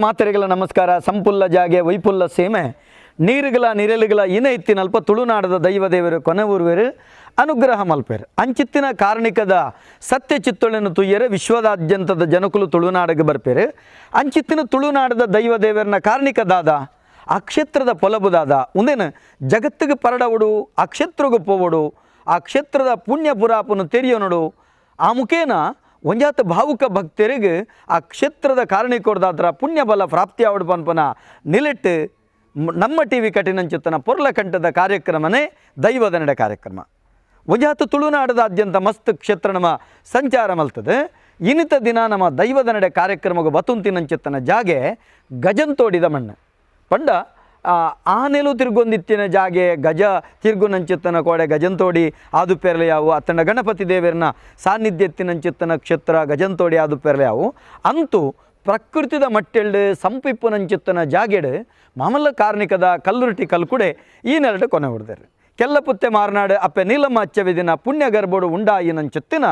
ಮಾತೆರೆಗಳ ನಮಸ್ಕಾರ. ಸಂಪುಲ್ಲ ಜಾಗೆ ವೈಪುಲ್ಲ ಸೇಮೆ ನೀರುಗಳ ನಿರೆಲುಗಳ ಇನ ಇತ್ತಿನಲ್ಪ ತುಳುನಾಡದ ದೈವ ದೇವರು ಕೊನೆಊರುವೆರು ಅನುಗ್ರಹ ಮಲ್ಪೆರು. ಅಂಚಿತ್ತಿನ ಕಾರ್ಣಿಕದ ಸತ್ಯ ಚಿತ್ತೊಳೆನು ತುಯ್ಯರೆ ವಿಶ್ವದಾದ್ಯಂತದ ಜನಕುಲು ತುಳುನಾಡಿಗೆ ಬರ್ಪೇರು. ಅಂಚಿತ್ತಿನ ತುಳುನಾಡದ ದೈವ ದೇವರನ ಕಾರ್ಣಿಕ ದಾದ, ಆ ಕ್ಷೇತ್ರದ ಪೊಲಬುದಾದ, ಉಂದೇನು ಜಗತ್ತಿಗೆ ಪರಡವಡು, ಆ ಕ್ಷೇತ್ರಗೆ ಪೋವಡು, ಆ ಕ್ಷೇತ್ರದ ಪುಣ್ಯ ಪುರಾಪನು ತೆರಿಯೋನಡು, ಆ ಮುಖೇನ ಒಂಜಾತ ಭಾವುಕ ಭಕ್ತರಿಗೆ ಆ ಕ್ಷೇತ್ರದ ಕಾರಣಿಕೊಡ್ದಾದ್ರ ಪುಣ್ಯ ಬಲ ಪ್ರಾಪ್ತಿ ಆವಡು ಪನ್ಪನ ನಿಲೆಟ್ಟು ನಮ್ಮ ಟಿ ವಿ ಕಠಿಣಂಚಿತ್ತನ ಪೊರ್ಲಕಂಠದ ಕಾರ್ಯಕ್ರಮನೇ ದೈವದ ನಡೆ ಕಾರ್ಯಕ್ರಮ. ಒಂಜಾತ ತುಳುನಾಡದಾದ್ಯಂತ ಮಸ್ತ್ ಕ್ಷೇತ್ರ ನಮ್ಮ ಸಂಚಾರ ಮಲ್ತದೆ. ಇನ್ನಿತ ದಿನ ನಮ್ಮ ದೈವದ ನಡೆ ಕಾರ್ಯಕ್ರಮಕ್ಕೆ ಬತುಂತಿನಂಚಿತ್ತನ ಜಾಗೆ ಗಜಂತೋಡಿದ ಮಣ್ಣು. ಪಂಡ ಆನೆಲು ತಿರ್ಗೊಂದಿತ್ತಿನ ಜಾಗೆ ಗಜ ತಿರ್ಗುನಂಚಿತ್ತನ ಕೋಡೆ ಗಜಂತೋಡಿ ಆದುಪೆರ್ಲೆ ಯಾವು, ಅತ್ತಂಡ ಗಣಪತಿ ದೇವರನ ಸಾನ್ನಿಧ್ಯತ್ತಿನಂಚಿತ್ತನ ಕ್ಷೇತ್ರ ಗಜಂತೋಡಿ ಆದುಪೆರ್ಲೆ ಯಾವು. ಅಂತೂ ಪ್ರಕೃತಿದ ಮಟ್ಟೆಲ್ಡು ಸಂಪಿಪ್ಪುನಂಚಿತ್ತನ ಜಾಗೆಡು ಮಾಮಲ್ಲ ಕಾರ್ಣಿಕದ ಕಲ್ಲುರುಟಿ ಕಲ್ಕುಡೆ ಈ ನೆರಡು ಕೊನೆ ಹೊಡೆದರು. ಕೆಲ್ಲಪುತ್ತೆ ಮಾರ್ನಾಡು ಅಪ್ಪೆ ನೀಲಮ್ಮ ಅಚ್ಚವಿದಿನ ಪುಣ್ಯ ಗರ್ಭೋಡು ಉಂಡಾಯಿನಂಚಿತ್ತಿನ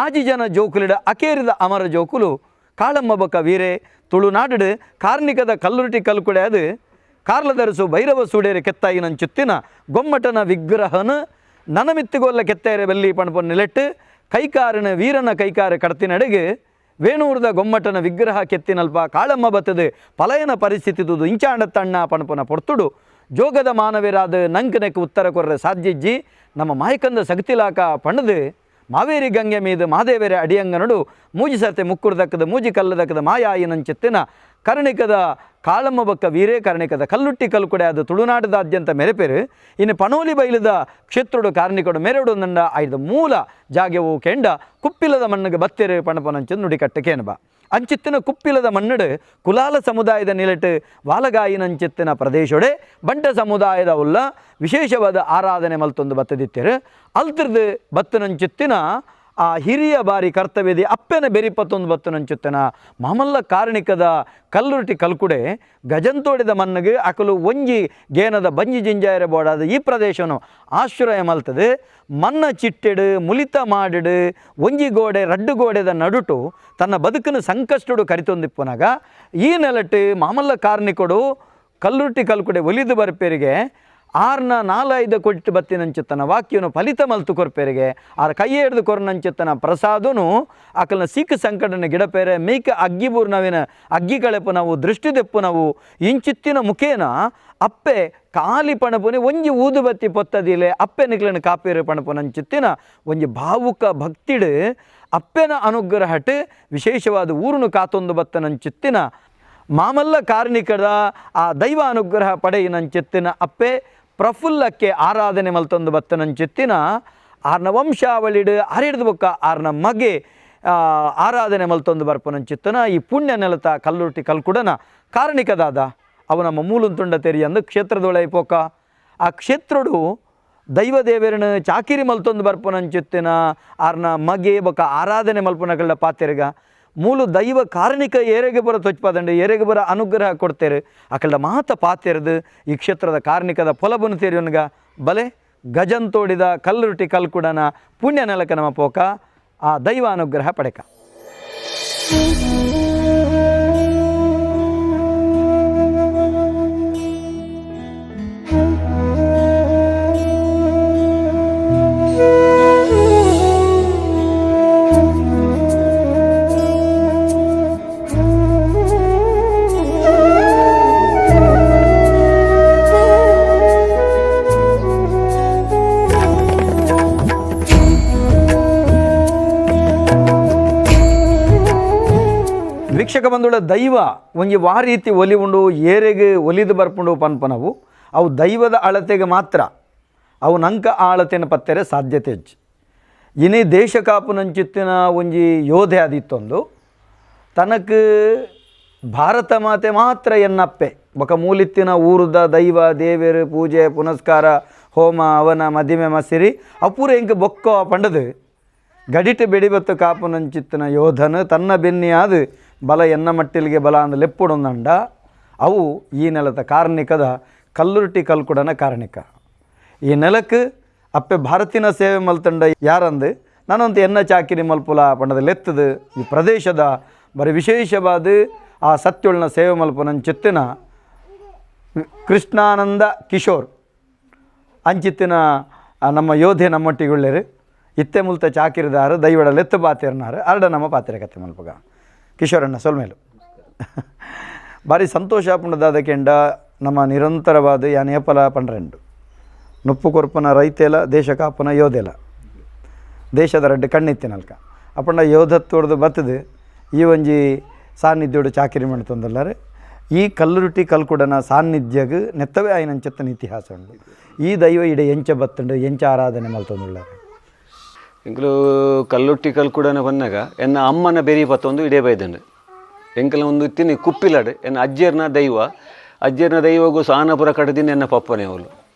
ಆಜಿ ಜನ ಜೋಕುಲಿಡ ಅಕೇರಿದ ಅಮರ ಜೋಕುಲು ಕಾಳಮ್ಮ ಬೊಕ ವೀರೆ ತುಳುನಾಡು ಕಾರ್ಣಿಕದ ಕಲ್ಲುರುಟಿ ಕಲ್ಕುಡೆ ಅದು ಕಾರ್ಲದರಸು ಭೈರವ ಸೂಡೇರಿ ಕೆತ್ತಾಯಿನಂಚುತ್ತಿನ ಗೊಮ್ಮಟನ ವಿಗ್ರಹನ ನನಮಿತ್ತಿಗೊಲ್ಲ ಕೆತ್ತೇರೆ ಬೆಲ್ಲಿ ಪಣಪೊನ್ ನಿಲೆಟ್ಟು ಕೈಕಾರನ ವೀರನ ಕೈಕಾರ ಕಡತಿನಡೆಗೆ ವೇಣೂರದ ಗೊಮ್ಮಟನ ವಿಗ್ರಹ ಕೆತ್ತಿನಲ್ಪ ಕಾಳಮ್ಮ ಬತ್ತದು ಪಲಯನ ಪರಿಸ್ಥಿತಿ ತುದು ಇಂಚಾಂಡ ತಣ್ಣ ಪಣಪನ ಪೊರ್ತುಡು ಜೋಗದ ಮಾನವರಾದ ನಂಕನೆಕ್ ಉತ್ತರ ಕೊರ್ರೆ ಸಾಧ್ಯಜ್ಜಿ ನಮ್ಮ ಮಾಯಕಂದ ಸಗತಿಲಾಕ ಪಣದು ಮಾವೇರಿ ಗಂಗೆ ಮೀದು ಮಾದೇವರ ಅಡಿಯಂಗನಡು ಮೂಜಿ ಸರ್ತೆ ಮುಕ್ಕುರು ದಕ್ಕದ ಮೂಜಿ ಕಲ್ಲು ದಕ್ಕದ ಮಾಯಾಯಿನಂಚಿತ್ತಿನ ಕರ್ಣಿಕದ ಕಾಳಮ್ಮ ಬಕ್ಕ ವೀರೇ ಕರ್ಣಿಕದ ಕಲ್ಲುಟ್ಟಿ ಕಲ್ಕುಡೆ ಅದು ತುಳುನಾಡದಾದ್ಯಂತ ಮೆರೆಪೆರು. ಇನ್ನು ಪಣೋಲಿ ಬೈಲದ ಕ್ಷೇತ್ರಡು ಕಾರ್ಣಿಕೊಡು ಮೆರಡು ನಂಡ ಐದು ಮೂಲ ಜಾಗೆವು ಕೆಂಡ ಕುಪ್ಪಿಲದ ಮಣ್ಣಿಗೆ ಬತ್ತೆರು ಪಣಪನಂಚ ನುಡಿಕಟ್ಟೆ ಕೇನಬ. ಅಂಚಿತ್ತಿನ ಕುಪ್ಪಿಲದ ಮಣ್ಣಡು ಕುಲಾಲ ಸಮುದಾಯದ ನಿಲೆಟು ವಾಲಗಾಯಿನಂಚಿತ್ತಿನ ಪ್ರದೇಶೊಡೆ ಬಂಟ ಸಮುದಾಯದ ಉಲ್ಲ ವಿಶೇಷವಾದ ಆರಾಧನೆ ಮಲ್ತೊಂದು ಬತ್ತದಿತ್ತೇರು. ಅಲ್ತಿರ್ದು ಬತ್ತನಂಚಿತ್ತಿನ ಆ ಹಿರಿಯ ಬಾರಿ ಕರ್ತವ್ಯದಿ ಅಪ್ಪೆನ ಬೆರಿಪತ್ತೊಂದು ಬತ್ತನಂಚುತ್ತಿನ ಮಾಮಲ್ಲ ಕಾರಣಿಕದ ಕಲ್ಲುರುಟಿ ಕಲ್ಕುಡೆ ಗಜಂತೋಡಿದ ಮಣ್ಣಿಗೆ ಅಕಲು ಒಂಜಿ ಗೇನದ ಬಂಜಿ ಜಿಂಜಾಯರ ಬೋಡಾದ ಈ ಪ್ರದೇಶನು ಆಶ್ರಯ ಮಲ್ತದೆ. ಮನ್ನ ಚಿಟ್ಟೆಡು ಮುಲಿತ ಮಾಡಿಡು ಒಂಜಿ ಗೋಡೆ ರಡ್ಡು ಗೋಡೆದ ನಡುಟು ತನ್ನ ಬದುಕನ್ನು ಸಂಕಷ್ಟಡು ಕರಿತೊಂದಿಪ್ಪುನಾಗ ಈ ನೆಲಟ್ಟು ಮಾಮಲ್ಲ ಕಾರ್ಣಿಕೊಡು ಕಲ್ಲುರುಟಿ ಕಲ್ಕುಡೆ ಒಲಿದು ಬರ್ಪೇರಿಗೆ ಆರ್ನ ನಾಲೈದು ಕೊಟ್ಟು ಬತ್ತಿನಂಚಿತ್ತನ ವಾಕ್ಯನು ಫಲಿತ ಮಲ್ತು ಕೊರ್ಪೇರಿಗೆ ಆರ್ ಕೈ ಹಿಡ್ದು ಕೊರ್ನಂಚಿತ್ತನ ಪ್ರಸಾದನು ಆಕಲ್ನ ಸೀಕ ಸಂಕಟನ ಗಿಡಪೇರೆ ಮೇಕ ಅಗ್ಗಿಬೂರ್ ನವಿನ ಅಗ್ಗಿ ಕಳೆಪು ನಾವು ದೃಷ್ಟಿ ದೆಪ್ಪು ನಾವು ಇಂಚಿತ್ತಿನ ಮುಖೇನ ಅಪ್ಪೆ ಕಾಲಿ ಪಣಪುನಿ ಒಂಜಿ ಊದುಬತ್ತಿ ಪೊತ್ತದಿಲೆ ಅಪ್ಪೆ ನಿಕ್ಲನ ಕಾಪೇರು ಪಣಪುನಂಚಿತ್ತಿನ ಒಂಜಿ ಭಾವುಕ ಭಕ್ತಿಡು ಅಪ್ಪೆನ ಅನುಗ್ರಹಟ್ ವಿಶೇಷವಾದ ಊರುನು ಕಾತೊಂದು ಬತ್ತನಂಚಿತ್ತಿನ ಮಾಮಲ್ಲ ಕಾರ್ಣಿಕದ ಆ ದೈವ ಅನುಗ್ರಹ ಪಡೆಯಿನಂಚಿತ್ತಿನ ಅಪ್ಪೆ ಪ್ರಫುಲ್ಲಕ್ಕೆ ಆರಾಧನೆ ಮಲ್ತೊಂದು ಬತ್ತನಂಚಿತ್ತಿನ ಆರ್ನ ವಂಶಾವಳಿಡು ಅರಿಡ್ದು ಬೊಕ್ಕ ಆರ್ನ ಮಗೆ ಆರಾಧನೆ ಮಲ್ತೊಂದು ಬರ್ಪನಂಚಿತ್ತನ ಈ ಪುಣ್ಯ ನೆಲತ ಕಲ್ಲುರ್ಟಿ ಕಲ್ಕುಡನ ಕಾರಣಿಕದಾದ ಅವು ನಮ್ಮ ಮೂಲುಂತುಂಡ ತೆರಿಯಂದು ಕ್ಷೇತ್ರದೊಳೆ ಪೋಕ. ಆ ಕ್ಷೇತ್ರಡು ದೈವ ದೇವರನ ಚಾಕಿರಿ ಮಲ್ತೊಂದು ಬರ್ಪನಂಚಿತ್ತಿನ ಆರ್ನ ಮಗೆ ಬೊಕ್ಕ ಆರಾಧನೆ ಮಲ್ಪನಕಳ್ಳ ಪಾತೆರ್ಗ ಮೂಲು ದೈವ ಕಾರಣಿಕ ಏರೆಗೆ ಬರ ತೊಚ್ಪದಂಡು ಏರೆಗೆ ಬರ ಅನುಗ್ರಹ ಕೊಡ್ತೇರು. ಅಕಲ್ಡ ಮಾತ ಪಾತೆರ್ದು ಈ ಕ್ಷೇತ್ರದ ಕಾರ್ಣಿಕದ ಪೊಲಬನು ತೇರಿಯನ್ಗ ಬಲೆ ಗಜಂತೋಡಿದ ಕಲ್ಲುರುಟಿ ಕಲ್ಕುಡನ ಪುಣ್ಯ ನೆಲಕ ನಮ್ಮ ಪೋಕ ಆ ದೈವ ಅನುಗ್ರಹ ಪಡೆಕ. ವೀಕ್ಷಕ ಬಂಧುಳ, ದೈವ ಒಂಜಿ ವಾ ರೀತಿ ಒಲಿ ಉಂಡು ಏರೆಗೆ ಒಲಿದು ಬರ್ಪುಂಡು ಪನ್ಪನವು ಅವು ದೈವದ ಅಳತೆಗೆ ಮಾತ್ರ, ಅವು ನಂಕ ಆ ಅಳತೆನ ಪತ್ತೆರೆ ಸಾಧ್ಯತೆ ಹೆಚ್ಚು. ಇನಿ ದೇಶ ಕಾಪುನಂಚಿತ್ತಿನ ಒಂಜಿ ಯೋಧೆ ಆದಿತ್ತೊಂದು ತನಕ್ ಭಾರತ ಮಾತೆ ಮಾತ್ರ ಎನ್ನಪ್ಪೆ ಬೊಕ ಮೂಲಿತ್ತಿನ ಊರುದ ದೈವ ದೇವೆರು ಪೂಜೆ ಪುನಸ್ಕಾರ ಹೋಮ ಅವನ ಮದಿಮೆ ಮಸಿರಿ ಅಪೂರ ಎಂಕ್ ಬೊಕ್ಕ ಪಂಡದು ಗಡಿಟು ಬೆಡಿಬತ್ತು ಕಾಪುನಂಚಿತ್ತಿನ ಯೋಧನು ತನ್ನ ಬೆನ್ನಿಯಾದ ಬಲ ಎನ್ನ ಮಟ್ಟಿಲಿಗೆ ಬಲ ಅಂದ ಲೆಪ್ಪುಡೊಂದಂಡ ಅವು ಈ ನೆಲದ ಕಾರ್ಣಿಕದ ಕಲ್ಲುರುಟಿ ಕಲ್ಕುಡನ ಕಾರಣಿಕ. ಈ ನೆಲಕ್ಕೆ ಅಪ್ಪೆ ಭಾರತಿನ ಸೇವೆ ಮಲ್ತಂಡ ಯಾರಂದು ನಾನಂತ ಎನ್ನ ಚಾಕಿರಿ ಮಲ್ಪುಲ ಪಂಡದ ಲೆತ್ತದು ಈ ಪ್ರದೇಶದ ಬರೀ ವಿಶೇಷವಾದ ಆ ಸತ್ಯೊಳನ ಸೇವೆ ಮಲ್ಪುನಂಚಿತ್ತಿನ ಕೃಷ್ಣಾನಂದ ಕಿಶೋರ್ ಅಂಚಿತ್ತಿನ ನಮ್ಮ ಯೋಧೆ ನಮ್ಮೊಟ್ಟಿಗುಳ್ಳೇರು ಇತ್ತೆ ಮುಲ್ತ ಚಾಕಿರಿದಾರು ದೈವಡ ಲೆತ್ತು ಪಾತೆರ್ನಾರು ಅರಡ ನಮ್ಮ ಪಾತ್ರೆ ಕತೆ ಮಲ್ಪಗ. ಕಿಶೋರಣ್ಣ ಸೊಲ್ಮೇಲು ಭಾರಿ ಸಂತೋಷ ಆಪುಂಡು ಕೆಂಡ ನಮ್ಮ ನಿರಂತರವಾದ ಯಾನ್ ಏಪಲ ಪಂಡ್ರೆಂಡು ನುಪ್ಪು ಕೊರ್ಪುನ ರೈತೆಲ ದೇಶ ಕಾಪುನ ಯೋಧೆಲ ದೇಶದ ರಡ್ಡು ಕಣ್ಣಿತ್ತಿನಲ್ಕ ಅಪ್ಪಂಡ ಯೋಧತ್ವಡ್ದು ಬತ್ತದು ಈ ಒಂಜಿ ಸಾನ್ನಿಧ್ಯೋಡು ಚಾಕಿರಿ ಮಾಡ್ತಂದಲ್ಲಾರೆ ಈ ಕಲ್ಲುರುಟಿ ಕಲ್ಕುಡನ ಸಾನ್ನಿಧ್ಯಗ್ ನೆತ್ತವೇ ಆಯ್ನಂಚತ್ತನ ಇತಿಹಾಸ ಉಂಡು. ಈ ದೈವ ಇಡೆ ಎಂಚ ಬತ್ತುಂಡು ಎಂಚ ಆರಾಧನೆ ಮಲ್ತೊಂದುಳ್ಳಾರೆ. ಎಂಕುಲು ಕಲ್ಲುಟ್ಟಿ ಕಲ್ಕುಡನ ಬನ್ನಾಗ ಎನ್ನ ಅಮ್ಮನ ಬೆರಿ ಪತ್ತೊಂದು ಇಡೇ ಬೈದಂಡು. ಎಂಕಲ ಒಂದು ಇತ್ತಿನಿ ಕುಪ್ಪಿಲಾಡು ಎನ್ನ ಅಜ್ಜೆರ್ನ ದೈವ, ಅಜ್ಜೆರ್ನ ದೈವಗೂ ಸಾನಪುರ ಕಟ್ಟದಿನ ಎನ್ನ ಪಪ್ಪನೇ ಅವಳು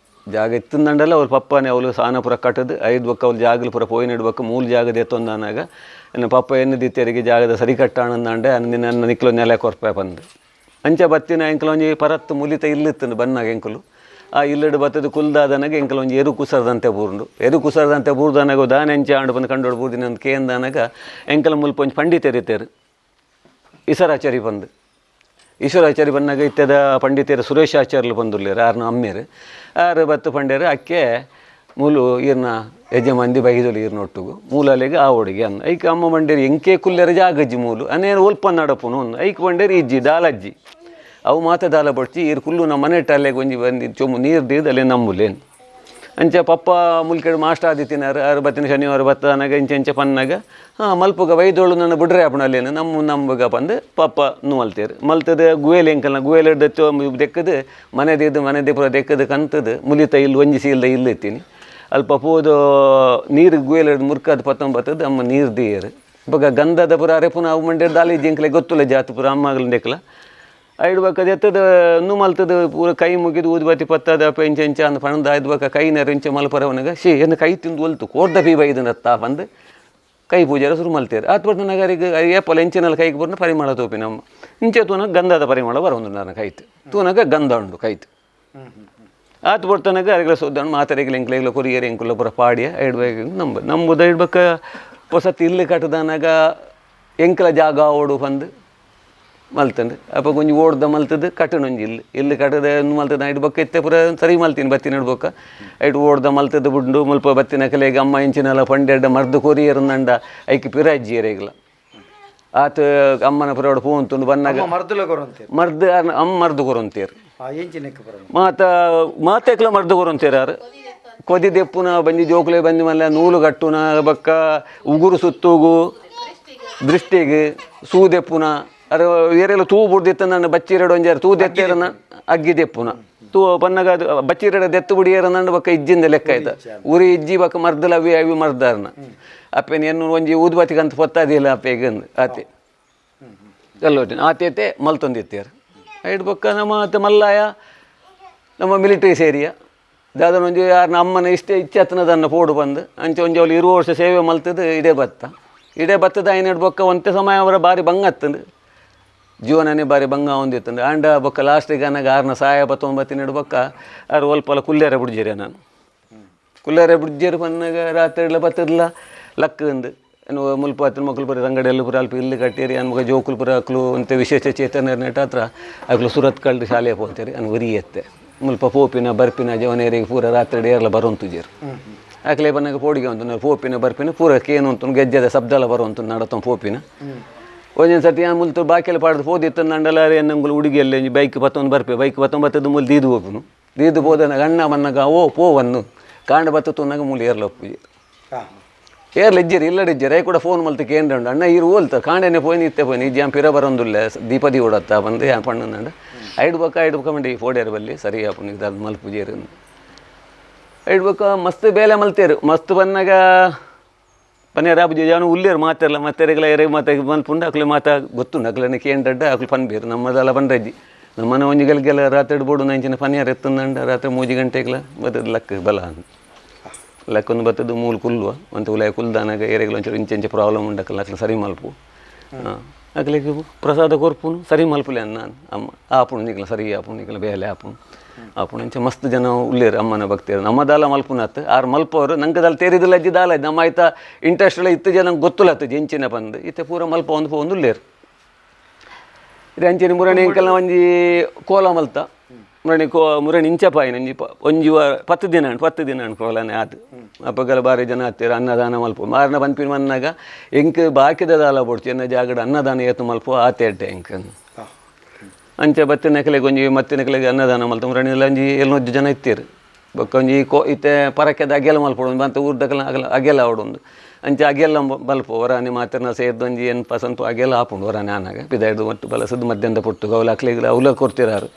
ಜಾಗ ಇತ್ತಂದಂಡಲ್ಲ ಅವ್ರ ಪಪ್ಪನೇ ಅವಳು ಸಾನಪುರ ಕಟ್ಟದು ಐದು ಬಕ್ಕ ಅವ್ಳು ಜಾಗಲು ಪುರ ಪೋಯಿ ನೆಡ್ಬೇಕು ಮೂಲ ಜಾಗದ ಎತ್ತೊಂದನಾಗ ಎನ್ನ ಪಪ್ಪ ಎನ್ನ ದಿತ್ತರಿಗೆ ಜಾಗದ ಸರಿ ಕಟ್ಟಾಣಂದಂಡೆ ಅಂದಿನ ನನ್ನ ನಿಕ್ಲು ನೆಲೆ ಕೊರ್ಪೆ ಬಂದು ಅಂಚ ಬತ್ತಿನ ಎಂಕಲ ಒಂಜಿ ಪರತ್ತು ಮುಲಿತ ಇಲ್ಲಿತ್ತಂದು ಬನ್ನಾಗ ಎಂಕಲು ಆ ಇಲ್ಲಡು ಬತ್ತದ ಕುಲ್ದಾದನಾಗ ಎಂಕಲ ಒಂಜಿ ಎರು ಕುಸರದಂತೆ ಬೂರ್ಂಡು ಎರು ಕುಸರದಂತೆ ಬೂರ್ದನಾಗ ದಾನೆ ಎಂಚ ಆಂಡು ಬಂದು ಕಂಡೋಡು ಬೂರ್ದಿನ ಒಂದು ಕೇಂದನಾಗ ಎಂಕಲ ಮುಲ್ಪ ಒಂಜಿ ಪಂಡಿತರಿತ್ತೇರು ಈಶ್ವರಾಚಾರಿ ಬಂದು ಈಶ್ವರಾಚಾರಿ ಬಂದಾಗ ಇತ್ತದ ಪಂಡಿತರು ಸುರೇಶ್ ಆಚಾರ್ಯಲು ಬಂದುರ್ಲೇರು ಆರ್ನ ಅಮ್ಮೇರು ಆರು ಬತ್ತು ಪಂಡ್ಯರು ಅಕ್ಕೆ ಮೂಲು ಈರ್ನ ಯಜಮಾನ್ದಿ ಬೈದೊಲು ಈರ್ನ ಒಟ್ಟುಗು ಮೂಲಲೆಗೆ ಆ ಒಡುಗೆ ಅನ್ನ ಐಕ್ ಅಮ್ಮ ಬಂಡೇರು ಎಂಕೆ ಕುಲ್ಲೆರ ಜಾಗಜ್ಜಿ ಮೂಲು ಅನೇನು ಒಲ್ಪ ನಡಪುನು ಒಂದು ಐಕ್ ಬಂಡೇರು ಇಜ್ಜಿ ದಾಲಜ್ಜಿ ಅವು ಮಾತ ದಾಲ ಬಡ್ಚಿ ಈರ್ ಕುಲ್ಲು ನಮ್ಮ ಮನೆ ಅಲ್ಲೆಗೆ ಒಂಜಿ ಬಂದು ಚೊಮ್ಮು ನೀರು ದೀದ್ ಅಲ್ಲೇ ನಂಬುಲೇನು ಅಂಚ ಪಪ್ಪ ಮುಲ್ಕೆಡು ಮಾಸ್ಟರ್ ಆದಿತ್ತಿನಾರು ಆರು ಬತ್ತಿನ ಶನಿವಾರ ಬತ್ತನಾಗ ಇಂಚ ಇಂಚ ಪನ್ನಾಗ ಹಾಂ ಮಲ್ಪುಗ ವೈದೋಳು ನನ್ನ ಬುಡ್ರೆ ಅಪ್ಪಣಲ್ಲೇನು ನಮ್ಮ ನಂಬುಗ ಪಂದು ಪಪ್ಪ ಮಲ್ತೇರು ಮಲ್ತದ ಗುವೇಲೆ ಎಂಕಲ್ನ ಗುವೇಲೆ ದೆಕ್ಕದು ಮನೆ ದೇದು ಮನೆ ಪೂರ ದೆಕ್ಕದು ಕಂತದು ಮುಲಿತ ಇಲ್ಲಿ ಒಂಜಿ ಸೀಲ್ದ ಇಲ್ಲಿ ಇತ್ತೀನಿ ಅಲ್ಪ ಪೋದು ನೀರು ಗುವೇಲೆ ಮುರ್ಕದ ಪತ್ತೊಂಬತ್ತದು ಅಮ್ಮ ನೀರು ದೀಯರು ಬೊಕ ಗಂಧದ ಪುರ ಅರೆ ಪುನಃ ಅವು ಮಂಡ್ಯದ ದಾಲಿ ಜಿಂಕ್ಲೆ ಗೊತ್ತುಲ್ಲ ಜಾತಿ ಪುರ ಅಮ್ಮಗಲ ದೆಕ್ಲ ಐಡ್ಬಕ ಎತ್ತದ ನು ಮಲ್ತದ ಪೂರ ಕೈ ಮುಗಿದು ಊದುಬತ್ತಿ ಪತ್ತದ ಅಪ್ಪ ಇಂಚ ಇಂಚ ಅಂದ್ ಪಣದ ಆಯ್ದುಬಕ ಕೈ ನೆರ ಇಂಚ ಮಲ್ಪರವನಗ she ಏನು ಕೈ ತಿಂದು ಒಲ್ತು ಕೋರ್ದ ಪಿ ಬೈದನತ್ತ ಬಂದು ಕೈ ಪೂಜಾರ ಶುರು ಮಲ್ತೇರು ಆತ್ ಬಟ್ ನನಗೆ ಏಪಲ ಇಂಚಿನಲ್ಲಿ ಕೈಗೆ ಬರ್ನ ಪರಿಮಳ ತೋಪಿ ನಮ್ಮ ಇಂಚೆ ತೂನಗ ಗಂಧದ ಪರಿಮಳ ಬರೊಂದು ನನ್ನ ಕೈತು ತೂನಗ ಗಂಧ ಉಂಡು ಕೈತು ಆತ್ ಬರ್ತನಗ ಅರಿಗಳ ಸೋದಣ್ಣ ಮಾತರಿಗಳ ಎಂಕ್ಲೆಗ್ಲ ಕೊರಿಯರ್ ಎಂಕುಲ ಪುರ ಪಾಡಿಯ ಐಡ್ಬೇಕು ನಂಬ ನಂಬುದ ಐಡ್ಬೇಕ ಹೊಸತಿ ಇಲ್ಲಿ ಕಟ್ಟದನಾಗ ಎಂಕಲ ಜಾಗ ಓಡು ಬಂದು ಮಲ್ತಂಡು ಅಪ್ಪ ಕೊಂಚ ಓಡ್ದ ಮಲ್ತದ್ದು ಕಟ್ಟಣೊಂಜಿ ಇಲ್ಲಿ ಇಲ್ಲಿ ಕಟ್ಟದ ಮಲ್ತದ ಐಡ್ ಬೊಕ್ಕ ಇತ್ತೆ ಪೂರ ಸರಿ ಮಲ್ತೀನಿ ಬತ್ತಿನ ಇಡ್ಬೊಕ್ಕ ಐಟ್ ಓಡ್ದ ಮಲ್ತದ್ದು ಬುಡ್ಡು ಮುಲ್ಪ ಬತ್ತಿನ ಕಲೆಗೆ ಅಮ್ಮ ಇಂಚಿನೆಲ್ಲ ಪಂಡೆಡ್ಡ ಮರ್ದು ಕೊರಿಯರ್ ನಂಡ ಐಕ್ ಪಿರಾಜ್ಜಿಯರೇಗ್ಲ ಆತ ಅಮ್ಮನ ಪುರೋಡ ಪೋಂತುಂಡು ಬನ್ನಾಗ ಮರ್ದುಲ ಕೊರಂತೇರು ಮರ್ದು ಅಮ್ಮ ಮರ್ದು ಕೊರೊಂತೇರು ಎಂಚಿನೆಕ್ ಬರ ಮಾತ ಮಾತೆಕ್ಲ ಮರ್ದು ಕೊರೊಂತೇರು ಯಾರು ಕೊದಿ ದೆಪ್ಪುನ ಬಂಜಿ ಜೋಕುಲೆ ಬಂಜಿ ಮಲ್ಲ ನೂಲು ಕಟ್ಟುನ ಬಕ್ಕ ಉಗುರು ಸುತ್ತೂಗು ದೃಷ್ಟಿಗೆ ಸೂದೆಪ್ಪುನ ಅರೆ ಏರೆಲ್ಲ ತೂ ಬುಡ್ದಿತ್ತ ನನ್ನ ಬಚ್ಚಿರಡು ಒಂಜಾರು ತೂ ದೆತ್ತೇರನ ಅಗ್ಗಿ ದೆಪ್ಪುನ ತೂ ಪನ್ನಗ ಅದು ಬಚ್ಚಿರಡ ದೆತ್ತು ಬುಡಿಯೇರ ನನ್ನ ಬಕ್ಕ ಇಜ್ಜಿಂದ ಲೆಕ್ಕ ಆಯ್ತ ಉರಿ ಇಜ್ಜಿ ಬಕ್ಕ ಮರ್ದಲ ಅವಿ ಅವಿ ಮರ್ದಾರನ ಅಪ್ಪೆನ ಎನ್ನು ಒಂಜಿ ಊದ್ಬತ್ತಿಗಂತ ಪೊತ್ತಾದಿಲ್ಲ ಅಪ್ಪೆಗೆ ಆತೆ ಅಲ್ಲೋಟಿನ ಆತೇತೆ ಮಲ್ತೊಂದಿತ್ತೇರು ಐಡ್ ಬೊಕ್ಕ ನಮ್ಮ ಆತ ಮಲ್ಲಾಯ ನಮ್ಮ ಮಿಲಿಟರಿ ಸೇರಿಯ ದಾದನ ಒಂಜಿ ಯಾರನ್ನ ಅಮ್ಮನ ಇಷ್ಟೇ ಇಚ್ಛೆ ಪೋಡು ಬಂದು ಅಂಚೆ ಒಂಜಿ ಅವಳು ಇರುವ ವರ್ಷ ಸೇವೆ ಮಲ್ತದ್ದು ಇಡೇ ಭತ್ತ ಇಡೇ ಭತ್ತದ ಐನ ಬೊಕ್ಕ ಒಂತೆ ಸಮಯ ಅವರ ಬಾರಿ ಬಂಗ ಹತ್ತಂದು ಜೀವನನೇ ಬಾರಿ ಬಂಗ ಹೊಂದಿತ್ತಂದು ಆಂಡ ಬೊಕ್ಕ ಲಾಸ್ಟಿಗೆ ಅನ್ನಾಗ ಆರ್ನ ಸಹಾಯ ಬತ್ತೊಂಬತ್ತಿನ ಬೊಕ್ಕ ಆರು ಒಲ್ಪಲ ಕುಲ್ಲೇರ ಬಿಡ್ಜಿರೆ ನಾನು ಕುಲ್ಲೇರ ಬಿಡ್ಜೇರು ಬನ್ನಾಗ ರಾತ್ರಿ ಎಲ್ಲ ಬತ್ತಿರ್ಲ ಲಕ್ ಅಂದು ಏನು ಮುಲ್ಪ ಹತ್ತಿನ ಮಕ್ಕಳು ಪುರ ತಂಗಡಿ ಪುರ ಅಲ್ಪ ಇಲ್ಲಿ ಕಟ್ಟಿರಿ ಅನ್ಮಗ ಜೋಕುಲ್ ಪುರ ಅಕ್ಲು ಅಂತ ವಿಶೇಷ ಚೇತನ ನೆಟ್ ಹತ್ರ ಅಕ್ಲು ಸುರತ್ ಕಳ್ದು ಶಾಲೆ ಪೋತೇರಿ ಅನ್ ಉರಿ ಎತ್ತೆ ಮುಲ್ಪ ಪೋಪಿನ ಬರ್ಪಿನ ಜವನೇರಿಗೆ ಪೂರ ರಾತ್ರಿ ಏರ್ಲ ಬರುವಂತುಜೇರು ಆಕಲೆ ಬನ್ನಾಗ ಪೋಡಿಗೆ ಉಂಟು ಪೋಪಿನ ಬರ್ಪಿನ ಪೂರ ಕೇನು ಉಂಟು ಗೆಜ್ಜೆದ ಶಬ್ದ ಎಲ್ಲ ಬರುವಂತು ನಡತ ಪೋಪಿನ ಒಂದೊಂದು ಸರ್ತಿ ಆ ಮುಲ್ತು ಬಾಕಿಯಲ್ಲಿ ಪಾಡ್ದು ಪೋದಿತ್ತು ನಂಡಲ ಎನ್ನಂಗುಲು ಹುಡುಗಿಯಲ್ಲಿ ಬೈಕ್ ಬತ್ತೊಂದು ಬರ್ಪೆ ಬೈಕ್ ಬತ್ತೊಂಬತ್ತದ್ದು ಮುಲ್ ದೀದು ಹೋಗುನು ದೀದು ಹೋದನಾಗ ಅಣ್ಣ ಮನ್ನಗ ಓ ಪೋವನ್ನು ಕಾಂಡ ಬತ್ತ ತುನ್ನಾಗ ಮೂಲು ಏರ್ಲ ಒಪ್ಪುಜಿ ಏರ್ಲ ಇಜ್ಜಿರಿ ಇಲ್ಲಡ ಇಜ್ಜಿರಿ I ಕೂಡ ಫೋನ್ ಮಲ್ತು ಕೇಂದ್ರ ಉಂಡು ಅಣ್ಣ ಈರು ಹೋಲ್ತ ಕಾಂಡೇನೆ ಪೋಯಿನ ಇತ್ತೆ ಪೋಯಿನ ಇಜ್ಜಿ ಪಿರ ಬರೋಂದುಲ್ಲ ದೀಪದಿ ಓಡತ್ತ ಬಂದು ಯಾ ಪಣ್ಣಂಡ ಐಡ್ ಬೊಕ್ಕ ಐಡ್ ಬೊಕ್ಕ ಮಂಡಿ ಫೋಡ್ಯಾರ ಬಲ್ಲಿ ಸರಿ ಅಪ್ಪು ಇದು ಮಲ್ಪುಜೇರು ಐಡ್ ಬೊಕ್ಕ ಮಸ್ತ್ ಬೇಲೆ ಮಲ್ತೇರು ಮಸ್ತ್ ಬನ್ನಾಗ ಪನ್ನೇರು ಆಪುಜಿ ಜಾನು ಉಲ್ಲೇರು ಮಾತಾರಲ್ಲ ಮತ್ತೆರೆಗಳ ಎರೆ ಮಾತ ಮಲ್ಪುಂಡು ಅಕ್ಲೆ ಮಾತ ಗೊತ್ತುಂಡು ಅಕ್ಲೆನ ಕೇಂದ್ರಡ್ಡ ಅಕ್ಲು ಪನ್ಬೇರು ನಮ್ಮದೆಲ್ಲ ಪನ್ರಜ್ಜಿ ನಮ್ಮನೆ ಒಂಜಿ ಗಲ್ಗೆಲ್ಲ ರಾತ್ರಿ ಬೋಡು ನಂಚಿನ ಪನಿಯಾರ ಎತ್ತಂದಂಡ ರಾತ್ರಿ ಮೂಜಿ ಗಂಟೆಗ್ಲ ಬತ್ತದ ಲಕ್ ಬಲ ಅಂದ್ ಲಕ್ಕೊಂದು ಬತ್ತದ ಮೂಲು ಕುಲ್ಲುವ ಒಂತ ಉಲಾಯ ಕುಲ್ದಾನಾಗ ಏರೆಗಳ ಒಂಚೂರು ಇಂಚೆ ಇಂಚೆ ಪ್ರಾಬ್ಲಮ್ ಉಂಡಕ್ಕಲ್ಲ ಅಕ್ಲೆ ಸರಿ ಮಲ್ಪು ಅಕ್ಲೆಗ್ ಪ್ರಸಾದ ಕೊರ್ಪುನು ಸರಿ ಮಲ್ಪುಲೆ ಅನ್ನ ಅಮ್ಮ ಆಪುಣು ನಿಕ್ಲ ಸರಿ ಆಪುಣು ನಿಕ್ಲ ಬೇಲೆ ಆಪುಣು ಆಪುಣು ಇಂಚ ಮಸ್ತ್ ಜನ ಉಲ್ಲೇರು ಅಮ್ಮನ ಭಕ್ತಿಯರು ನಮ್ಮ ದಾಲ ಮಲ್ಪುನತ್ ಆರು ಮಲ್ಪವರು ನಂಗೆ ದಾಲ ತೇರಿದಿಲ್ಲ ಅಜ್ಜಿ ದಾಲ ನಮ್ಮ ಆಯ್ತಾ ಇಂಟ್ರೆಸ್ಟ್ ಎಲ್ಲ ಇತ್ತು ಜನ ಗೊತ್ತಿಲ್ಲ ಅತ್ತು ಜೆಂಚಿನ ಬಂದು ಇತ್ತೆ ಪೂರ ಮಲ್ಪ ಒಂದು ಪೋಂದು ಉಲ್ಲೇರು. ಅಂಚನೆ ಮುರಣಿ ಎಂಕಲ್ನ ಒಂಜಿ ಕೋಲ ಮಲ್ತ ಮುರಣಿ ಕೋ ಮುರಣಿ ಇಂಚಪಾಯಿನ ಒಂಜಿ ಒಂಜಿ 10 ದಿನ 10 ದಿನ ಕೋಲನೆ ಆತು. ಅಪ್ಪಗಲ ಬಾರಿ ಜನ ಆತೀರ ಅನ್ನದಾನ ಮಲ್ಪ ಮಾರನ ಪನ್ಪಿನ ಮನ್ನಾಗ ಎಂಕ್ ಬಾಕಿದ ದಾಲ ಬೋಡ್ಚಿ ಎನ್ನ ಜಾಗಡ ಅನ್ನದಾನ ಏತು ಮಲ್ಪ ಆತೆ ಎಡ್ಡೆ ಎಂಕ್ ಅಂಚೆ ಬತ್ತಿನಕಲೆಗೆ ಒಂಜಿ ಮತ್ತಿನಕಲೆಗೆ ಅನ್ನದಾನ ಮಲ್ತ ಮುರಣಿ ಒಂಜಿ 700 ಜನ ಇತ್ತೀರು. ಬೊಕ್ಕ ಒಂಜಿ ಕೋ ಇತ್ತೆ ಪರಕೆದ ಅಗೆಲ ಮಲ್ಪೊಡು ಬಂತ ಊರ್ದಕಲ ಅಗಲ ಅಗೆಲ ಆವಡೊಂದು ಅಂಚೆ ಅಗೆಲ್ಲ ಬಲ್ಪ ಹೊರಾನೆ ಮಾತ್ರನ ಸೇರ್ದು ಒಂಜಿ ಎನ್ ಪಸಂತು ಅಗೆಲ್ಲ ಆಪುಂಡು ಹೊರಾನೆ ಆನಾಗ ಪಿದಾಯ್ದು ಒಟ್ಟು ಬಲಸದ್ದು ಮಧ್ಯಾಹ್ನದ ಪೊಟ್ಟು ಅವಲ ಅಕ್ಲೆಗ್ ಅವಲ ಕೊರ್ತಿರಾರು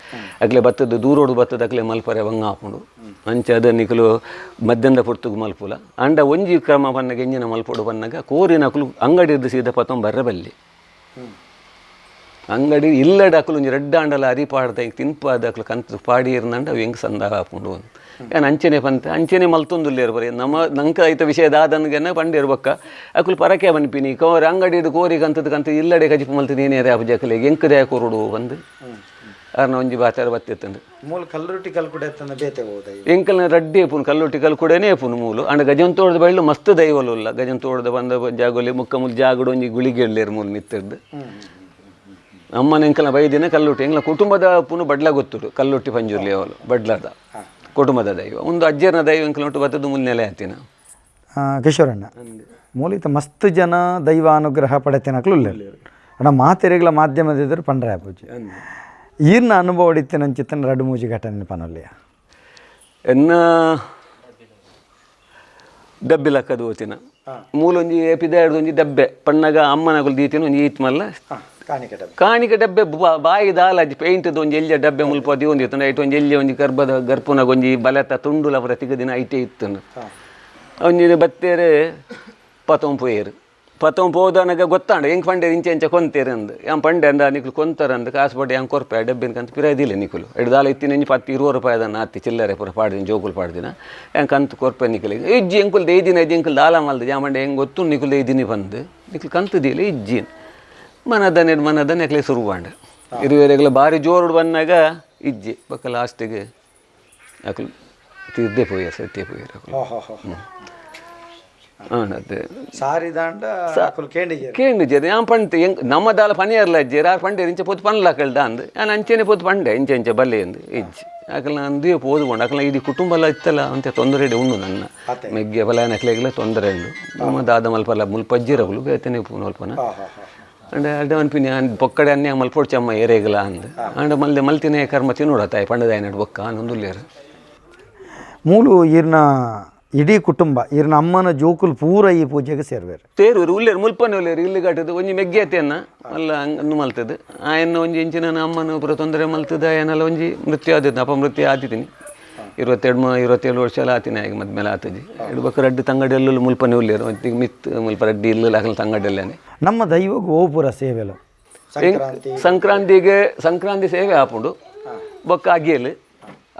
ಅಕ್ಲೆ ಬತ್ತದ್ದು ದೂರೋಡು ಬತ್ತದ ಅಕ್ಲೆ ಮಲ್ಪರೆ ಬಂಗ ಆಪುಂಡು. ಅಂಚೆ ಅದ ನಿಕುಲು ಮಧ್ಯಾಹ್ನದ ಪೊರ್ತುಗು ಮಲ್ಪುಲ ಅಂಡ ಒಂಜಿ ಕ್ರಮ ಪನ್ನಗ ಎಂಜಿನ ಮಲ್ಪೊಡು ಪನ್ನಗ ಕೋರಿನ ಅಕುಲು ಅಂಗಡಿರ್ದು ಸೀದ ಪತ್ತೊಂದು ಬರ್ರೆ ಬಲ್ಲಿ ಅಂಗಡಿ ಇಲ್ಲಡ ಅಕುಲು ಒಂಜಿ ರಡ್ಡ ಆಂಡಲ ಅರಿ ಪಾಡ್ದ ಇಂಕ್ ತಿನ್ಪಾದ ಅಕುಲು ಕಂತು ಪಾಡಿ ಇರ್ನಂಡ ಅವು ಹೆಂಗೆ ಸಂದ ಆಪುಂಡು ಯಾನ್ ಅಂಚನೆ ಪಂತೆ ಅಂಚನೆ ಮಲ್ತೊಂದುಲ್ಲೇರು ಬರೀ ನಮ್ಮ ನಂಕ ಐತ ವಿಷಯ ದಾದನ್ಗೆನ ಪಂಡೇರು ಬೊಕ್ಕ ಅಕುಲು ಪರಕೆ ಪನ್ಪಿನಿ ಕೋರಿ ಅಂಗಡಿ ಕೋರಿ ಕಂತದ ಕಂತ ಇಲ್ಲಡೆ ಕಜಿಪು ಮಲ್ತದ ಏನೇ ಆಪುಜಿ ಅಕುಲೆಗ್ ಎಂಕ್ ದಾಯ ಕೊರೊಡು ಪಂದ್ ಅರ್ನ ಒಂಜಿ ಬಾತಾರ ಬತ್ತಿತ್ತಂದು. ಮೂಲ ಕಲ್ಲುಟ್ಟಿ ಕಲ್ಕುಡೆ ಬೇತೆ ಹೋದ ಎಂಕಲ್ನ ರಡ್ಡಿ ಏಪುನು ಕಲ್ಲುಟ್ಟಿ ಕಲ್ಕುಡೇನೆ ಏಪುನು ಮೂಲು ಅಂಡ ಗಜಂತೋಡದ ಬೈಲು ಮಸ್ತ್ ದೈವಲು ಇಲ್ಲ. ಗಜಂತೋಡದ ಬಂದ ಜಾಗೋಲಿ ಮುಕ್ಕ ಮೂಲು ಜಾಗಡು ಒಂಜಿ ಗುಳಿಗೆ ಇಡ್ಲೇರು ಮೂಲು ಮಿತ್ತಿರ್ದು ಅಮ್ಮನ ಎಂಕಲ್ನ ಬೈದಿನ ಕಲ್ಲುಟ್ಟಿ ಎಂಗ್ಲ ಕುಟುಂಬದ ಪುನು ಬಡ್ಲ ಗೊತ್ತುಡು ಕಲ್ಲುಟ್ಟಿ ಪಂಜುರ್ಲಿ ಅವಳು ಬಡ್ಲದ ಕುಟುಂಬದ ದೈವ ಒಂದು ಅಜ್ಜರ್ನ ದೈವ ಎಂಕಲ್ ಒಟ್ಟು ಬತ್ತದ ಮುಲ್ ನೆಲೆ ಆತಿನ. ಕಿಶೋರಣ್ಣ ಮೂಲಿತ ಮಸ್ತ್ ಜನ ದೈವ ಅನುಗ್ರಹ ಪಡೆತಿನಕ್ಲು ಇಲ್ಲ ಅಣ್ಣ ಮಾತೆರೆಗಳ ಮಾಧ್ಯಮದ ಪಂಡ್ರೆ ಪೂಜೆ ಈರ್ನ ಅನುಭವ ಹೊಡಿತೇನೆ ರಡ್ಡು ಮೂಜಿ ಘಟನೆ ಪನೊಲ್ಲಿಯ ಎನ್ನ ಡಬ್ಬೆ ಲಕ್ಕದು ಓತಿನ ಮೂಲೊಂಜಿ ಪಿದಾಡ್ದು ಒಂಜಿ ಡಬ್ಬೆ ಪಣ್ಣಗ ಅಮ್ಮನಗುಲು ದೀತಿನ ಒಂಜಿ ಈತ್ ಮಲ್ಲ ಕಾಣಿಕೆ ಡಬ್ಬೆ ಕಾಣಿಕೆ ಡಬ್ಬೆ ಬಾಯಿ ದಾಲಜಿ ಪೇಂಟ್ದ ಒಂಜಿ ಎಲ್ಯ ಡಬ್ಬೆ ಮುಲ್ಪ ಒಂಜಿ ಇತ್ತು ಐಟ್ ಒಂಜಿ ಎಲ್ಯ ಒಂಜಿ ಗರ್ಭದ ಗರ್ಪುನಾಗ ಒಂಜಿ ಬಲತ ತುಂಡುಲ ಪೂರ ತಿಗದಿನ ಐಟೆ ಇತ್ತು. ಒಂಜಿ ಬತ್ತೇರೆ ಪತೊಂಪು ಪೋಯೇರು ಪತೊಂಪು ಹೋದನಗ ಗೊತ್ತಾಂಡ ಹೆಂಗೆ ಪಂಡೆ ಇಂಚೆ ಇಂಚೆ ಕೊಂತೇರು ಅಂದ್ ಯಾನ್ ಪಂಡೆ ಅಂದ ನಿಕ್ಲು ಕೊಂತಾರ ಅಂದ್ ಕಾಸು ಪಡೆ ಹೆಂಗೆ ಕೊರ್ಪೆ ಡಬ್ಬಿನ ಕಂತ ಪಿರಾದಿಲ್ಲ ನಿಕುಲು ಎಡ್ದಾಲ ಇತ್ತಿನ ಇಂಚಿ 10 20 ರೂಪಾಯಿ ಅದನ್ನು ಆತಿ ಚಿಲ್ಲರೆ ಪೂರ ಪಾಡ್ದಿನ ಜೋಕುಲು ಪಾಡ್ದಿನ ಹೆಂಗೆ ಕಂತು ಕೊರ್ಪೆ ನಿಕಲಿಗೆ ಇಜ್ಜಿ ಎಂಕುಲ್ ದೇದಿನ ಇಜ್ಜಿ ಎಂಕುಲ್ ದಾಲ ಮಲ್ದ ಯಾ ಮಂಡೆ ಹೆಂಗೆ ಗೊತ್ತು ನಿಕುಲ್ ದೇದಿನಿ ಬಂದು ನಿಕುಲು ಕಂತುದಿಲ್ಲ ಇಜ್ಜಿ ಮನದನೆ ಮನದನೆ ಅಕ್ಲೆ ಸುರುವಾಂಡ ಇರುವೆರೆಗಳ ಬಾರಿ ಜೋರುಡು ಬಂದಾಗ ಇಜ್ಜಿ ಬೊಕ್ಕ ಲಾಸ್ಟಿಗೆ ಅಕುಲು ತೀರ್ದೆ ಪೋಯರ್ ಸತ್ಯ ಪೋಯರ್ ಅಕುಲು ಅದೇ ಸಾರಿ ದಾಂಡ ಅಕುಲು ಕೇಂಡಿಗೆ ಕೇಂಡು ಜೇರು ಯಾನ್ ಪಂತೆ ಎಂಕ್ ನಮ್ಮ ದಾಲ ಪನಿಯರ್ಲ ಅಜ್ಜೇರು ಆರು ಪಂಡೇರು ಇಂಚೆ ಪೋತು ಪನ್ಲ ಕಳ್ದ ಅಂದ್ ಯಾನ್ ಅಂಚೆನೆ ಪೋತು ಪಂಡೆ ಇಂಚೆ ಇಂಚೆ ಬಲ್ಲೆ ಅಂದ್ ಇಜ್ಜಿ ಅಕಲ್ನ ಅಂದೇ ಪೋದು ಅಕಲ್ನ ಇಡೀ ಕುಟುಂಬ ಎಲ್ಲ ಇತ್ತಲ್ಲ ಅಂತ ತೊಂದರೆ ಇಡೆ ಉಂಡು ನನ್ನ ಮೆಗ್ಗೆ ಬಲ ನಕ್ಲೆಗ್ಲ ತೊಂದರೆ ಉಂಡು ನಮ್ಮ ದಾದ ಮಲ್ಪಲ್ಲ ಮುಲ್ಪ ಅಜ್ಜಿರಗುಲು ಬೇತನೆ ಪೂನು ಅಲ್ಪನ ಅಂಡ ಅಡ್ಡ ಅನ್ಪಿನಿ ಅನ್ ಪೊಕ್ಕಡೆ ಅನ್ಯ ಮಲ್ಪೊಡ್ಚಮ್ಮ ಏರೇಗಲ ಅಂದ್ ಅಂಡ ಮಲ್ದೆ ಮಲ್ತಿನೇ ಕರ್ಮ ತಿನ್ನೋಡ ತಾಯಿ ಪಂಡದಾಯ ನಡು ಬೊಕ್ಕ ಅನ್ನೊಂದುಲ್ಲೇರು. ಮೂಲು ಈರ್ನ ಇಡೀ ಕುಟುಂಬ ಈರ್ನ ಅಮ್ಮನ ಜೋಕುಲು ಪೂರ ಈ ಪೂಜೆಗೆ ಸೇರ್ವೇರು ತೇರೂರು ಉಲ್ಲೇರು ಮುಲ್ಪನೆ ಉಲ್ಲೇರು ಇಲ್ಲಿ ಕಟ್ಟದು ಒಂಜಿ ಮೆಗ್ಗೆತೆಯನ್ನ ಮಲ್ಲ ಅಂದು ಮಲ್ತದ್ದು ಆಯನ್ನ ಒಂಜಿ ಇಂಚಿನ ಅಮ್ಮನ ಪೂರ ತೊಂದರೆ ಮಲ್ತದ ಆಯನೆಲ್ಲ ಒಂಜಿ ಮೃತ್ಯು ಆದಿತ್ತು ಅಪ ಮೃತ್ಯು ಆದಿದ್ದೀನಿ 22 27 ವರ್ಷ ಎಲ್ಲ ಆತಿನ ಈಗ ಮದ್ಮೇಲೆ ಆತಜಿ ಇಡ್ಬೇಕು ರಡ್ಡು ತಂಗಡಿ ಎಲ್ಲೂ ಮುಲ್ಪನೆ ಉಲ್ಲೇರು ಮತ್ತೆ ಮಿತ್ ಮುಲ್ಪ ರಡ್ಡಿ ಇಲ್ಲ ಹಾಕಲು ತಂಗಡಿ ನಮ್ಮ ದೈವಕ್ಕೆ ಓಪುರ ಸೇವೆಲು ಸಂಕ್ರಾಂತಿಗೆ ಸಂಕ್ರಾಂತಿ ಸೇವೆ ಆಪುಂಡು ಬೊಕ್ಕ ಅಗೇಲು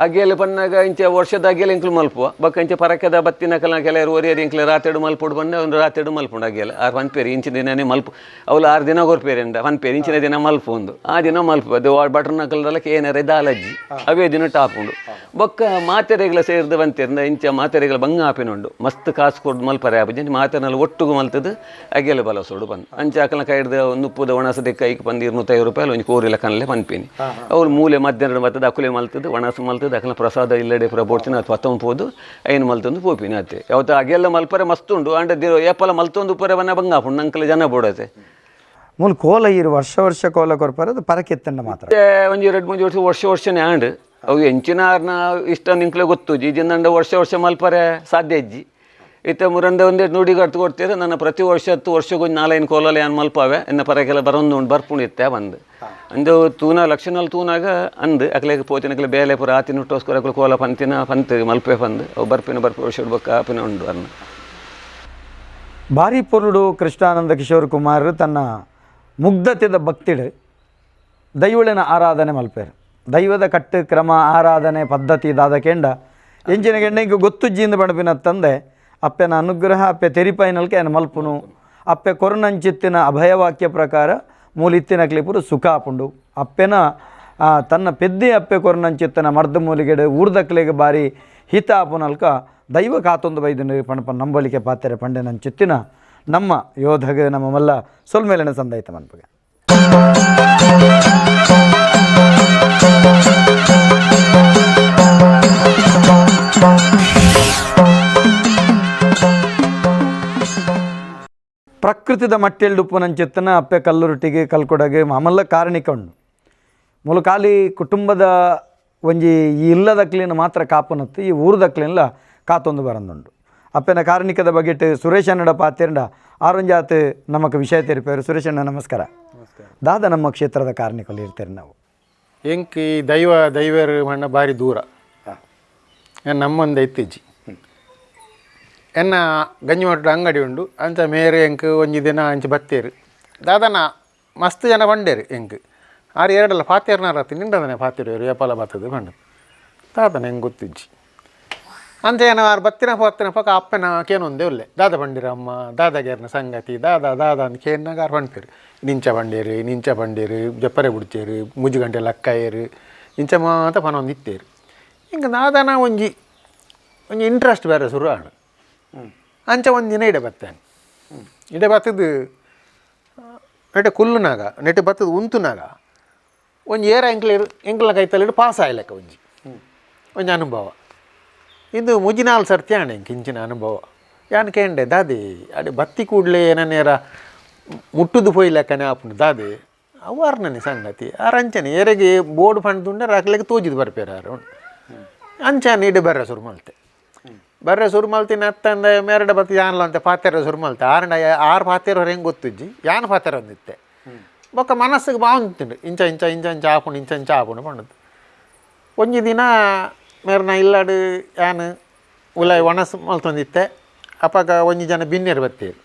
ಅಗೇಲು ಪನ್ನಾಗ ಇಂಚೆ ವರ್ಷದ ಅಗೇಲು ಎಂಕ್ಲು ಮಲ್ಪುವ ಬೊಕ್ಕ ಇಂಚೆ ಪರಕದ ಬತ್ತಿನ ಕಲ ಕೆಲವರು ಒರಿಯರು ಎಂಕ್ಲು ರಾತ್ರಿಡು ಮಲ್ಪೊಡು ಬಂದ ಒಂದು ರಾತ್ರಿಡು ಮಲ್ಪುಂಡು ಅಗೇಲು ಆರು ಪನ್ಪೇರು ಇಂಚಿನ ದಿನನೇ ಮಲ್ಪು ಅವಳು 6 ದಿನ ಕೊರ್ಪೇರು ಎಂದ ಪನ್ಪೇರು ಇಂಚಿನ ದಿನ ಮಲ್ಪು ಒಂದು ಆ ದಿನ ಮಲ್ಪು ಅದು ಬಟರ್ ನಕಲ್ದಲ್ಲ ಏನಾರ ದಾಲಜ್ಜಿ ಅವೇ ದಿನ ಟಾಪುಂಡು ಬೊಕ್ಕ ಮಾತೆರೆಗಳ ಸೇರ್ದು ಬಂತಿರ್ದ ಇಂಚ ಮಾತೆರೆಗಳ ಬಂಗ ಆಪಿನುಂಡು ಮಸ್ತ್ ಕಾಸು ಕೊಡ್ದು ಮಲ್ಪರೆ ಆಪುಜಿ ಮಾತೆರೆಲ್ಲ ಒಟ್ಟುಗು ಮಲ್ತದ್ದು ಅಗೇಲು ಬಲಸೋಡು ಬಂದು ಅಂಚೆ ಅಕಲ್ನ ಕೈ ಹಿಡ್ದು ನುಪ್ಪುದ ಒಣಸದ ಕೈಗೆ ಬಂದು 250 ರೂಪಾಯಿ ಒಂಜಿ ಕೋರಿಲ ಕನಲೆ ಪನ್ಪಿನಿ ಅವ್ರು ಮೂಲೆ ಮಧ್ಯಾಹ್ನ ಬರ್ತದೆ ಅಕುಲೆ ಮಲ್ತದ್ದು ಒಣಸು ಮಲ್ತದ್ದು ಅಕಲ್ನ ಪ್ರಸಾದ ಇಲ್ಲಡೆ ಪೂರ ಬೋಡ್ತಿನ ಅದು ಪತ್ತೊಂಪೋದು ಐನು ಮಲ್ತೊಂದು ಪೋಪಿನ ಅತ್ತೆ ಯಾವತ್ತು ಅಗೆಲ್ಲ ಮಲ್ಪರೆ ಮಸ್ತ್ ಉಂಡು ಅಂಡ ಏಪಲ ಮಲ್ತೊಂದು ಪೂರ ಬನ್ನ ಬಂಗ ಆಪುಂಡು ನಂಕಲ ಜನ ಬೋಡತೆ ಮೂಲು ಕೋಲ ಈರು ವರ್ಷ ವರ್ಷ ಕೋಲ ಕೊರ್ಪರೆ ಅದು ಪರಕೆತ್ತಂಡ ಮಾತ್ರ ಒಂಜಿ ಎರಡು ಮೂರು ವರ್ಷ ವರ್ಷ ವರ್ಷನೇ ಆಂಡ್ ಅವು ಎಂಚಿನಾರ್ನ ಇಷ್ಟ ನಿಂಕ್ಲೆ ಗೊತ್ತು ಜಿಜಿಂದಂಡ ವರ್ಷ ವರ್ಷ ಮಲ್ಪರೆ ಸಾಧ್ಯ ಇಜ್ಜಿ ಇತ್ತ ಮುರಂದ ಒಂದೇ ನುಡಿಗಟ್ಟು ಕೊಡ್ತೀರ ನನ್ನ ಪ್ರತಿ ವರ್ಷ 10 ವರ್ಷಕ್ಕೊಂದು 4-5 ಕೋಲಲ್ಲಿ ಏನು ಮಲ್ಪಾವೆ ಎನ್ನ ಪರಕೆಲ್ಲ ಬರೊಂದು ಉಂಡು ಬರ್ಪುಂಡು ಇತ್ತೆ ಬಂದು ಅಂದು ತೂನ ಲಕ್ಷಣಲ್ಲಿ ತೂನಾಗ ಅಂದು ಅಕ್ಲೆಗೆ ಪೋತಿನಕ್ಲೆ ಬೇಲೆ ಪೂರ ಆತಿನ ಹುಟ್ಟೋಸ್ಕರ ಅಕ್ಲೆ ಕೋಲ ಪಂತಿನ ಪಂತ ಮಲ್ಪೆ ಬಂದು ಅವು ಬರ್ಪಿನ ಬರ್ಪು ವರ್ಷ ಬೊಕ್ಕ ಆಪಿನ ಉಂಡು ಅನ್ನ. ಬಾರಿ ಪೊರುಡು ಕೃಷ್ಣಾನಂದ ಕಿಶೋರ್ ಕುಮಾರ್ ತನ್ನ ಮುಗ್ಧತೆದ ಭಕ್ತಿಡು ದೈವಳಿನ ಆರಾಧನೆ ಮಲ್ಪೇರು ದೈವದ ಕಟ್ಟು ಕ್ರಮ ಆರಾಧನೆ ಪದ್ಧತಿ ದಾದ ಕೆಂಡ ಎಂಚಿನ ಕೆಂಡ ಇಂಕ ಗೊತ್ತುಜ್ಜಿಂದ ಬಣಪಿನ ತಂದೆ ಅಪ್ಪೆನ ಅನುಗ್ರಹ ಅಪ್ಪೆ ತೆರಿಪಾಯಿನಲ್ಕೆ ಆಯನ ಮಲ್ಪುನು ಅಪ್ಪೆ ಕೊರನಂಚಿತ್ತಿನ ಅಭಯವಾಕ್ಯ ಪ್ರಕಾರ ಮೂಲಿತ್ತಿನ ಕ್ಲಿಪುರು ಸುಖ ಆಪುಂಡು ಅಪ್ಪೆನ ತನ್ನ ಪೆದ್ದಿ ಅಪ್ಪೆ ಕೊರನಂಚಿತ್ತಿನ ಮರ್ದ ಮೂಲಿಗೆಡೆ ಊರ್ದಕ್ಲೆಗೆ ಬಾರಿ ಹಿತ ಆಪುನಲ್ಕ ದೈವ ಕಾತೊಂದು ಬೈದಿನ ಪಣಪ ನಂಬಳಿಕೆ ಪಾತ್ರೆ ಪಂಡೆನಂಚಿತ್ತಿನ ನಮ್ಮ ಯೋಧಗೆ ನಮ್ಮ ಮಲ್ಲ ಸೊಲ್ಮೇಲಿನ ಸಂದೈತ ಮನ್ಪಗೆ. ಸಂಸ್ಕೃತಿದ ಮಟ್ಟೆಲ್ಡುಪ್ಪುನಂಚಿತ್ತನ ಅಪ್ಪೆ ಕಲ್ಲುರುಟಿಗೆ ಕಲ್ಕೊಡಗೆ ಮಾಮಲ್ಲ ಕಾರಣಿಕ ಉಂಡು. ಮೂಲ ಖಾಲಿ ಕುಟುಂಬದ ಒಂಜಿ ಈ ಇಲ್ಲದಕ್ಲಿನ ಮಾತ್ರ ಕಾಪುನತ್ತು, ಈ ಊರುದಕ್ಲಿನ್ಲ ಕಾತೊಂದು ಬರಂದುಂಡು. ಅಪ್ಪೆನ ಕಾರ್ಣಿಕದ ಬಗೆಟ್ ಸುರೇಶಣ್ಣಡ ಪಾತೆರ್ಂಡ ಆರೊಂಜಾತ್ ನಮಕ್ ವಿಷಯ ತೆರಿಪೇರು. ಸುರೇಶಣ್ಣ ನಮಸ್ಕಾರ. ದಾದ ನಮ್ಮ ಕ್ಷೇತ್ರದ ಕಾರ್ಣಿಕಲ್ಲಿ ಇರ್ತೀರಿ ನಾವು? ಎಂಕ್ ಈ ದೈವ ದೈವರು ಮಣ್ಣ ಭಾರಿ ದೂರ, ನಮ್ಮೊಂದು ಇತ್ತೀಚಿ ಎನ್ನ ಗಂಜಿಮಠದ ಅಂಗಡಿ ಉಂಡು ಅಂಚ ಮೇರೆ ಎಂಕ್ ಒಂಜಿ ದಿನ ಅಂಚ ಬತ್ತೇರು ದಾದನ ಮಸ್ತ್ ಜನ ಬಂಡೇರು ಎಂಕ್ ಆರು ಎರಡಲ್ಲ ಪಾತೇರ್ನಾರ ನಿಂಡದನೆ ಪಾತೇರು ಏಪಾಲ ಬತ್ತದು ಪಂಡ ದಾದನ ಹೆಂಗೆ ಗೊತ್ತಿಜ್ಜಿ ಅಂಚ ಏನ ಆರು ಬತ್ತಿನ ಪತ್ತಿನ ಪಕ್ಕ ಅಪ್ಪನ ಕೇನೊಂದೇ ಉಲ್ಲೆ ದಾದ ಬಂಡಿರಮ್ಮ ದಾದಗೇರ್ನ ಸಂಗತಿ ದಾದ ದಾದ ಅಂತ ಕೇನ್ನಾಗ ಆರು ಬಂಡ್ಪೇರು ನಿಂಚ ಬಂಡೇರು ನಿಂಚ ಬಂಡೇರು ಜಪ್ಪರೆ ಬುಡ್ಚೇರು ಮುಜುಗಂಟೆ ಲಕ್ಕಾಯರು ಇಂಚ ಮಾತ ಪನೊಂದು ಇತ್ತೇರು. ಹಿಂಗೆ ದಾದನ ಒಂಜಿ ಒಂಜಿ ಇಂಟ್ರೆಸ್ಟ್ ಬೇರೆ ಶುರು ಆಣ ಅಂಚ ಒಂದು ದಿನ ಇಡೆ ಬತ್ತೇನೆ ಇಡೆ ಬತ್ತದು ನೆಟೆ ಕುಲ್ಲುನಾಗ ನೆಟೆ ಬತ್ತದು ಉಂತುನಾಗ ಒಂಜಿ ಏರ ಎಂಕ್ಲ ಎಂಕ್ಲ ಕೈತಲ್ಲಿಡು ಪಾಸ್ ಆಯ್ಲೆಕ್ಕ ಒಂಜಿ ಒಂಜಿ ಅನುಭವ. ಇದು ಮುಜಿನಾಲ್ ಸರ್ತಿ ಆಣೆ ಕಿಂಚಿನ ಅನುಭವ ಯಾನ್ ಕೇಂಡೆ ದಾದಿ ಅಡೆ ಬತ್ತಿ ಕೂಡಲೇ ಏನೇರ ಮುಟ್ಟುದು ಪೋಯ್ಲೆಕ್ಕನೆ ಆಪುಂಡು ದಾದಿ ಅವು ಅರ್ನನೆ ಸಂಗತಿ ಆರ್ ಅಂಚನೆ ಏರೆಗೆ ಬೋರ್ಡ್ ಫಂಡ್ದುಂಡ ರಾಕ್ಲೆಗೆ ತೋಜಿದು ಬರ್ಪೇರ ಆರು ಅಂಚನೆ ಇಡೆ ಬರ್ರೆ ಶುರು ಮಲ್ತೆ ಬರ್ರೆ ಶುರು ಮಲ್ತಿನ ಅತ್ತಂದ ಮೇರಡ ಬತ್ತಿ ಯಾನ್ಲ ಅಂತ ಪಾತೆರ ಶುರು ಮಲ್ತೆ ಆರಂಡ ಆರು ಪಾತೆರ ಹೆಂಗೆ ಗೊತ್ತಿಜ್ಜಿ ಯಾನ್ ಪಾತೆರ ಒಂದಿತ್ತೆ ಬೊಕ್ಕ ಮನಸ್ಸಿಗೆ ಬಾವಂತಿಂಡು ಇಂಚ ಇಂಚ ಇಂಚ ಇಂಚ ಆಪುಂಡು ಇಂಚ ಇಂಚ ಆಪುಂಡು ಪಂಡದ್ದು. ಒಂಜಿ ದಿನ ಮೇರ್ನ ಇಲ್ಲಾಡು ಯಾನ್ ಉಲಾಯಿ ಒಣಸು ಮಲ್ತೊಂದಿತ್ತೆ ಅಪಗ ಒಂಜಿ ಜನ ಬಿನ್ನೇರು ಬತ್ತೇರು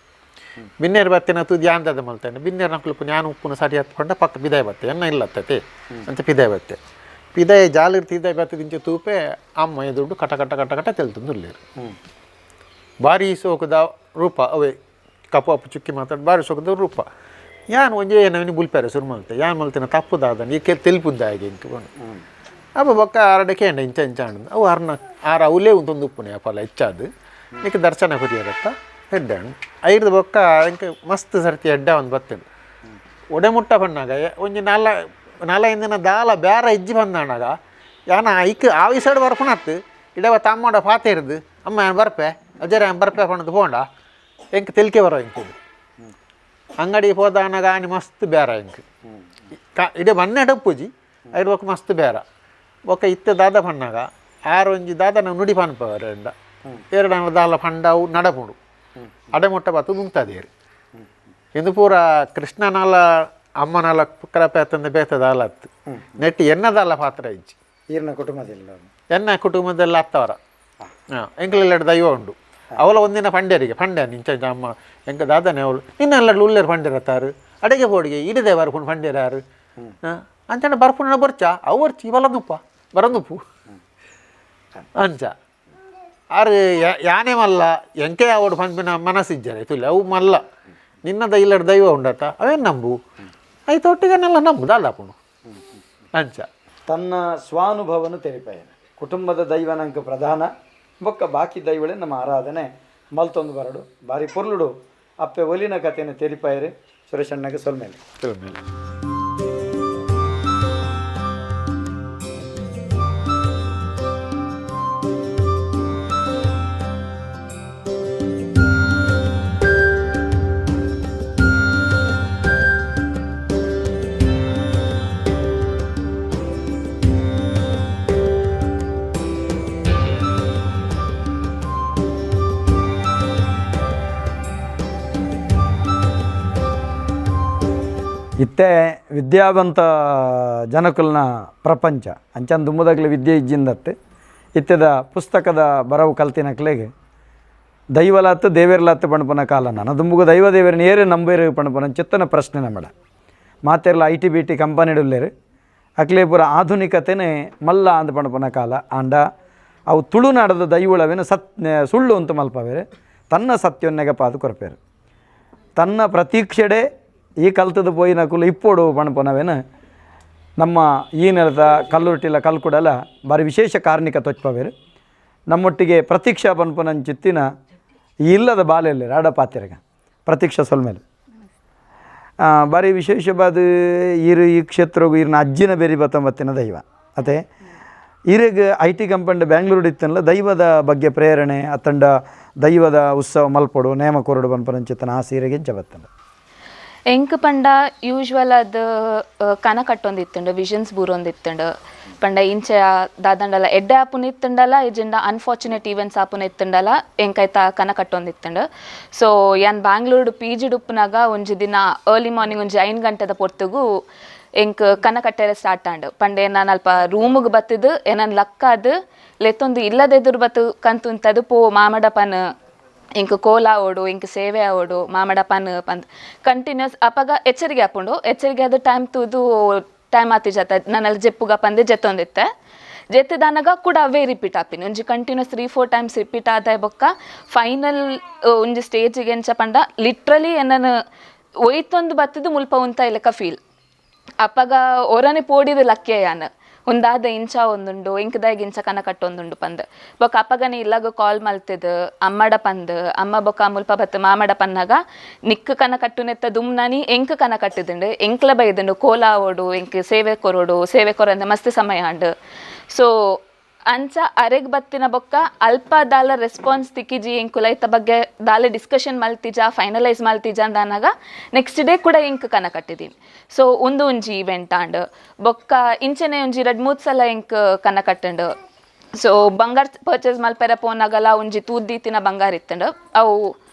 ಬಿನ್ನೇರು ಬತ್ತಿನ ತೂದು ಯಾನ್ ದಾದ ಮಲ್ತೇನೆ ಬಿನ್ನೇರು ನಕ್ಲು ಯಾನ್ ಉಪ್ಪುನ ಸರಿ ಹತ್ಕೊಂಡ ಪಕ್ಕ ಬಿದಾಯ ಬತ್ತೆ ಎನ್ನ ಇಲ್ಲತ್ತತೆ ಅಂತ ಪಿದಾಯ ಬತ್ತೆ ಪಿದಾಯ ಜಾಲಿರ್ ತೀದಾಯ ಬತ್ತದ ಇಂಚ ತೂಪೆ ಅಮ್ಮ ಎದುರುಡು ಕಟ ಕಟ ಕಟ ಕಟ ತೆಲ್ತುಂದು ಉಲ್ಲೇರು ಭಾರಿ ಸೋಕದ ರೂಪ ಅವೇ ಕಪ್ಪು ಅಪ್ಪು ಚುಕ್ಕಿ ಮಾತಾಡಿ ಭಾರಿ ಸೋಕದ ರೂಪ ಯಾನ್ ಒಂಜೇ ನವಿನಿ ಬುಲ್ಪೇರೆ ಶುರು ಮಲ್ತೆ ಯಾನ್ ಮಲ್ತಿನ ತಪ್ಪುದಾದನ್ ಈ ತೆಲ್ಪುದ್ದಾಗೆ ಇಂಕ್ ಅಪ್ಪ ಬೊಕ್ಕ ಆರಡೆ ಕೇಂಡ ಇಂಚ ಇಂಚ ಅಂಡ್ ಅವು ಅರ್ನ ಆರ ಅವಲೇ ಉಂತೊಂದು ಉಪ್ಪುನೆ ಅಪ್ಪಲ ಹೆಚ್ಚಾದು ನಿಕ್ ದರ್ಶನ ಕೊರಿಯರತ್ತ ಹೆಡ್ಡೆ ಐರ್ದ ಬೊಕ್ಕ ಇಂಕ್ ಮಸ್ತ್ ಸರ್ತಿ ಹೆಡ್ಡ ಒಂದು ಬತ್ತೇನೆ ಒಡೆ ಮುಟ್ಟ ಬಣ್ಣಾಗ ಒಂಜಿ ನಾಲ ನಾಲೈದು ದಿನ ದಾಲ ಬೇರೆ ಇಜ್ಜಿ ಬಂದಾಣಾಗ ಯಾನ ಐಕ್ ಆವಿಸಡ್ ಬರ್ಪುನತ್ತು ಇಡವ ತಮ್ಮಡ ಪಾತೆ ಇರ್ದು ಅಮ್ಮ ಯಾನ್ ಬರ್ಪೆ ಅಜರ ಯಾನ್ ಬರ್ಪೆ ಪಂಡದು ಪೋಂಡ ಎಂಕ್ ತೆಲಿಕೆ ಬರೋ ಇಂಕ್ ಅಂಗಡಿ ಪೋದಾನಾಗ ಆನಿ ಮಸ್ತ್ ಬೇರೆ ಇಂಕ್ ಇಡೆ ಬಣ್ಣ ಡಪ್ಪುಜಿ ಐಡ್ ಬೊಕ್ಕ ಮಸ್ತ್ ಬೇರೆ ಬೊಕ್ಕ ಇತ್ತೆ ದಾದ ಪಣ್ಣಾಗ ಆರು ಒಂಜಿ ದಾದ ನಾವು ನುಡಿ ಪನ್ಪವರಿಂದ ಎರಡು ದಾಲ ಪಂಡವು ನಡಪುಂಡು ಅಡೆ ಮೊಟ್ಟ ಬತ್ತು ನುಂಗ್ತದೇರು ಇಂದು ಪೂರ ಕೃಷ್ಣನಾಲ ಅಮ್ಮನಾಲ ಕೃಪೆ ತಂದೆ ಬೇತದ ಅಲತ್ತು ನೆಟ್ಟಿ ಎನ್ನದಲ್ಲ ಪಾತ್ರ ಇಜ್ಜಿ ಈರ್ನ ಕುಟುಂಬದಲ್ಲಿ ಎನ್ನ ಕುಟುಂಬದಲ್ಲಿ ಅತ್ತವರ ಹಾಂ ಎಂಕ್ಲೆಲ್ಲೆಡ್ ದೈವ ಉಂಡು ಅವಳ ಒಂದಿನ ಪಂಡ್ಯರಿಗೆ ಪಂಡ್ಯ ನಿಂಚ ಅಮ್ಮ ಎಂಕ ದಾದನೆ ಅವಳು ನಿನ್ನೆಲ್ಲ ಉಲ್ಲೇರು ಪಂಡ್ಯರತ್ತಾರು ಅಡಿಗೆ ಪೋಡಿಗೆ ಇಡದೆ ಬರ್ಪುಂಡು ಪಂಡ್ಯರಾರು ಅಂಚನೆ ಬರ್ಪುಂಡ ಬರ್ಚ ಅವು ಬರ್ಚಿ ಇವಲ್ಲ ನುಪ್ಪ ಬರಂದುಪ್ಪು ಅಂಚ ಆರು ಯಾನೇ ಮಲ್ಲ ಎಂಕೆ ಅವಡು ಪನ್ಪಿನ ಮನಸ್ಸಿಜ್ಜರೆ ತುಲೆ ಅವು ಮಲ್ಲ ನಿನ್ನದ ಇಲ್ಲಡ್ ದೈವ ಉಂಡತ್ತ ಅವೇನು ನಂಬು ಐತ ಒಟ್ಟಿಗೆನೆಲ್ಲ ನಂಬು ದಾದಾಪುಂಡು ಅಂಚ ತನ್ನ ಸ್ವಾನುಭವನು ತೆರಿಪಾಯನ ಕುಟುಂಬದ ದೈವನಂಕ ಪ್ರಧಾನ ಬೊಕ್ಕ ಬಾಕಿ ದೈವಳೆ ನಮ್ಮ ಆರಾಧನೆ ಮಲ್ತೊಂದು ಬರಡು ಬಾರಿ ಪೊರ್ಲುಡು ಅಪ್ಪೆ ಒಲಿನ ಕಥೆಯನ್ನು ತೆರಿಪಾಯರು ಸುರೇಶಣ್ಣಗೆ ಸೊಲ್ಮೇಲೆ. ಮೇಲೆ ಇತ್ತೆ ವಿದ್ಯಾವಂತ ಜನಕುಲ್ನ ಪ್ರಪಂಚ ಅಂಚನ್ ದುಮ್ಮದಾಗಲಿ ವಿದ್ಯೆ ಇಜ್ಜಿಂದತ್ತು ಇತ್ತೆದ ಪುಸ್ತಕದ ಬರವು ಕಲ್ತಿನಕ್ಲೆಗೆ ದೈವಲಾತ್ತು ದೇವೇರ್ಲಾತ್ತು ಪಣಪನ ಕಾಲ ನನ್ನ ದುಂಬುಗು ದೈವ ದೇವೇರ್ ನೇರು ನಂಬೇರು ಪಣಪನ ಚಿತ್ತನ ಪ್ರಶ್ನೆ ನಮ್ಮಡ ಮಾತೆರ್ಲ I T B T ಕಂಪನಿಡುಲ್ಲೇರು ಅಕ್ಲೆ ಪೂರ ಆಧುನಿಕತೆನೇ ಮಲ್ಲ ಅಂದ್ ಪಣಪನ ಕಾಲ ಆಂಡ ಅವು ತುಳುನಾಡದ ದೈವಳವೇನು ಸತ್ ಸುಳ್ಳು ಅಂತ ಮಲ್ಪವೇರು ತನ್ನ ಸತ್ಯೊನ್ನೆಗ ಪಾದು ಕೊರಪೇರು ತನ್ನ ಪ್ರತೀಕ್ಷೆಡೆ ಈ ಕಲ್ತದ ಪೋಯಿನ ಕುಲು ಇಪ್ಪೋಡು ಪಣಪನವೇನು ನಮ್ಮ ಈ ನೆಲದ ಕಲ್ಲುರ್ಟಿಲ ಕಲ್ಕುಡಲ ಬಾರಿ ವಿಶೇಷ ಕಾರ್ಣಿಕ ತೊಚ್ಪವೇರು ನಮ್ಮೊಟ್ಟಿಗೆ ಪ್ರತೀಕ್ಷಾ ಪನ್ಪನಂಚಿತ್ತಿನ ಈ ಇಲ್ಲದ ಬಾಲೆಯಲ್ಲಿ ರಾಡ ಪಾತಿರಗ ಪ್ರತೀಕ್ಷಾ ಸೊಲ್ಮೇಲೆ ಬಾರಿ ವಿಶೇಷವಾದ ಈರು ಈ ಕ್ಷೇತ್ರಗೂ ಈರಿನ ಅಜ್ಜಿನ ಬೇರಿ ಬತ್ತಂಬತ್ತಿನ ದೈವ ಅದೇ ಈರೆಗ್ I T company Bangalore ಇತ್ತಲ್ಲ ದೈವದ ಬಗ್ಗೆ ಪ್ರೇರಣೆ ಅತ್ತಂಡ ದೈವದ ಉತ್ಸವ ಮಲ್ಪೊಡು ನೇಮ ಕೊರಡು ಪನ್ಪನಂಚಿತ್ತನ ಆಸೆ ಈರೆಗೆ ಬತ್ತಂಡ. ಎಂಕ್ ಪಂಡ ಯೂಶುವಲ್ ಅದು ಕನ ಕಟ್ಟೊಂದಿತ್ತುಂಡು, ವಿಷನ್ಸ್ ಬೂರೊಂದಿತ್ತುಂಡು. ಪಂಡ ಇಂಚ ದಾದಂಡಲ ಎಡ್ಡೆ ಆಪುನ ಇತ್ತುಂಡಲ ಇಜ್ಜಿಂಡ ಅನ್ಫಾರ್ಚುನೇಟ್ ಈವೆಂಟ್ಸ್ ಆಪುನ ಇತ್ತುಂಡಲ ಎಂಕೈತ ಕನ ಕಟ್ಟೊಂದಿತ್ತುಂಡು. ಸೊ ಯಾನ್ ಬ್ಯಾಂಗ್ಳೂರ್ಡು ಪಿ ಜಿ ಉಪ್ಪುನಾಗ ಒಂಜಿ ದಿನ ಅರ್ಲಿ ಮಾರ್ನಿಂಗ್ ಒಂಜಿ 5 ಗಂಟೆದ ಪೊರ್ತುಗು ಎಂಕ್ ಕನ ಕಟ್ಟೆರೆ ಸ್ಟಾರ್ಟ್ ಆಂಡ್. ಪಂಡ ನಾನು ಅಲ್ಪ ರೂಮುಗ್ ಬತ್ತದು ಏನನ್ ಲಕ್ಕಾದ್ ಲೆತ್ತೊಂದು ಇಲ್ಲದೆದುರು ಬತ್ತು ಕಂತುಂತದು ಪೋ ಮಾಮಡ ಪನ್ ಇಂಕ್ ಕೋಲ ಆವೊಡು ಇಂಕ್ ಸೇವೆ ಆವೊಡು ಮಾಮಡ ಪನ್ ಪಂದ್ ಕಂಟಿನ್ಯೂಸ್ ಅಪಗ ಎಚ್ಚರಿಗೆ ಆಪುಂಡು. ಎಚ್ಚರಿಗೆ ಅದು ಟೈಮ್ ತೂದು ಟೈಮ್ ಆತಿ ಜತ ನನ್ನಲ್ಲಿ ಜೆಪ್ಪುಗ ಪಂದೆ ಜೆತ್ತೊಂದಿತ್ತೆ. ಜೆತ್ತದಾನಗ ಕೂಡ ಅವೇ ರಿಪೀಟ್ ಆಪಿನಿ ಒಂಜಿ continuous 3-4 times repeat ಆದಾಯ ಬೊಕ್ಕ ಫೈನಲ್ ಒಂಜಿ ಸ್ಟೇಜಿಗೆ ಎಂಚ ಪಂಡ ಲಿಟ್ರಲಿ ಎನ್ನನು ಒಯ್ತೊಂದು ಬತ್ತದು ಮುಲ್ಪ ಉಂತ ಇಲ್ಲಕ ಫೀಲ್. ಅಪಗ ಒರನೆ ಪೋಡಿದ ಲಕ್ಕೆ ಯಾನ್ ಒಂದಾದ ಇಂಚ ಒಂದುಂಡು ಇಂಕದಾಗ ಇಂಚ ಕನ ಕಟ್ಟೊಂದುಂಡು ಪಂದ್ ಬೊಕ್ಕ ಅಪ್ಪಗನೆ ಇಲ್ಲಾಗ ಕಾಲ್ ಮಲ್ತಿದ್ ಅಮ್ಮಡ ಪಂದ್ ಅಮ್ಮ ಬೊಕ್ಕ ಮುಲ್ಪ ಬತ್ತು ಮಾಮಡ ಪನ್ನಾಗ ನಿಕ್ಕ್ ಕನ ಕಟ್ಟುನೆತ್ತ ದುಮ್ನಾನಿ ಎಂಕ್ ಕನ ಕಟ್ಟಿದುಂಡು ಎಂಕ್ಲ ಬೈದುಂಡು ಕೋಲ ಆವೊಡು ಎಂಕ್ ಸೇವೆ ಕೊರೊಡು ಸೇವೆ ಕೊರಂದೆ ಮಸ್ತ್ ಸಮಯ ಆಂಡ್. ಸೊ ಅಂಚ ಅರೆಗ್ ಬತ್ತಿನ ಬೊಕ್ಕ ಅಲ್ಪ ದಾಲ ರೆಸ್ಪಾನ್ಸ್ ತಿಕ್ಕಿಜಿ ಎಂಕುಲ ಐತ ಬಗ್ಗೆ ದಾಲ ಡಿಸ್ಕಷನ್ ಮಲ್ತಿಜ ಫೈನಲೈಸ್ ಮಲ್ತಿಜ ಅಂದನಾಗ ನೆಕ್ಸ್ಟ್ ಡೇ ಕೂಡ ಎಂಕ್ ಕನ ಕಟ್ಟಿದೀನಿ. ಸೊ ಒಂದು ಒಂಜಿ ಇವೆಂಟ್ ಆಂಡ್ ಬೊಕ್ಕ ಇಂಚನೆ ಒಂಜಿ 2-3 ಸಲ ಎಂಕ್ ಕನ ಕಟ್ಟಂಡು. ಸೊ ಬಂಗಾರ ಪರ್ಚೇಸ್ ಮಲ್ಪೆರ ಪೋನಾಗಲ ಒಂಜಿ ತೂದ್ದೀತಿನ ಬಂಗಾರ ಇತ್ತಂಡು, ಅವು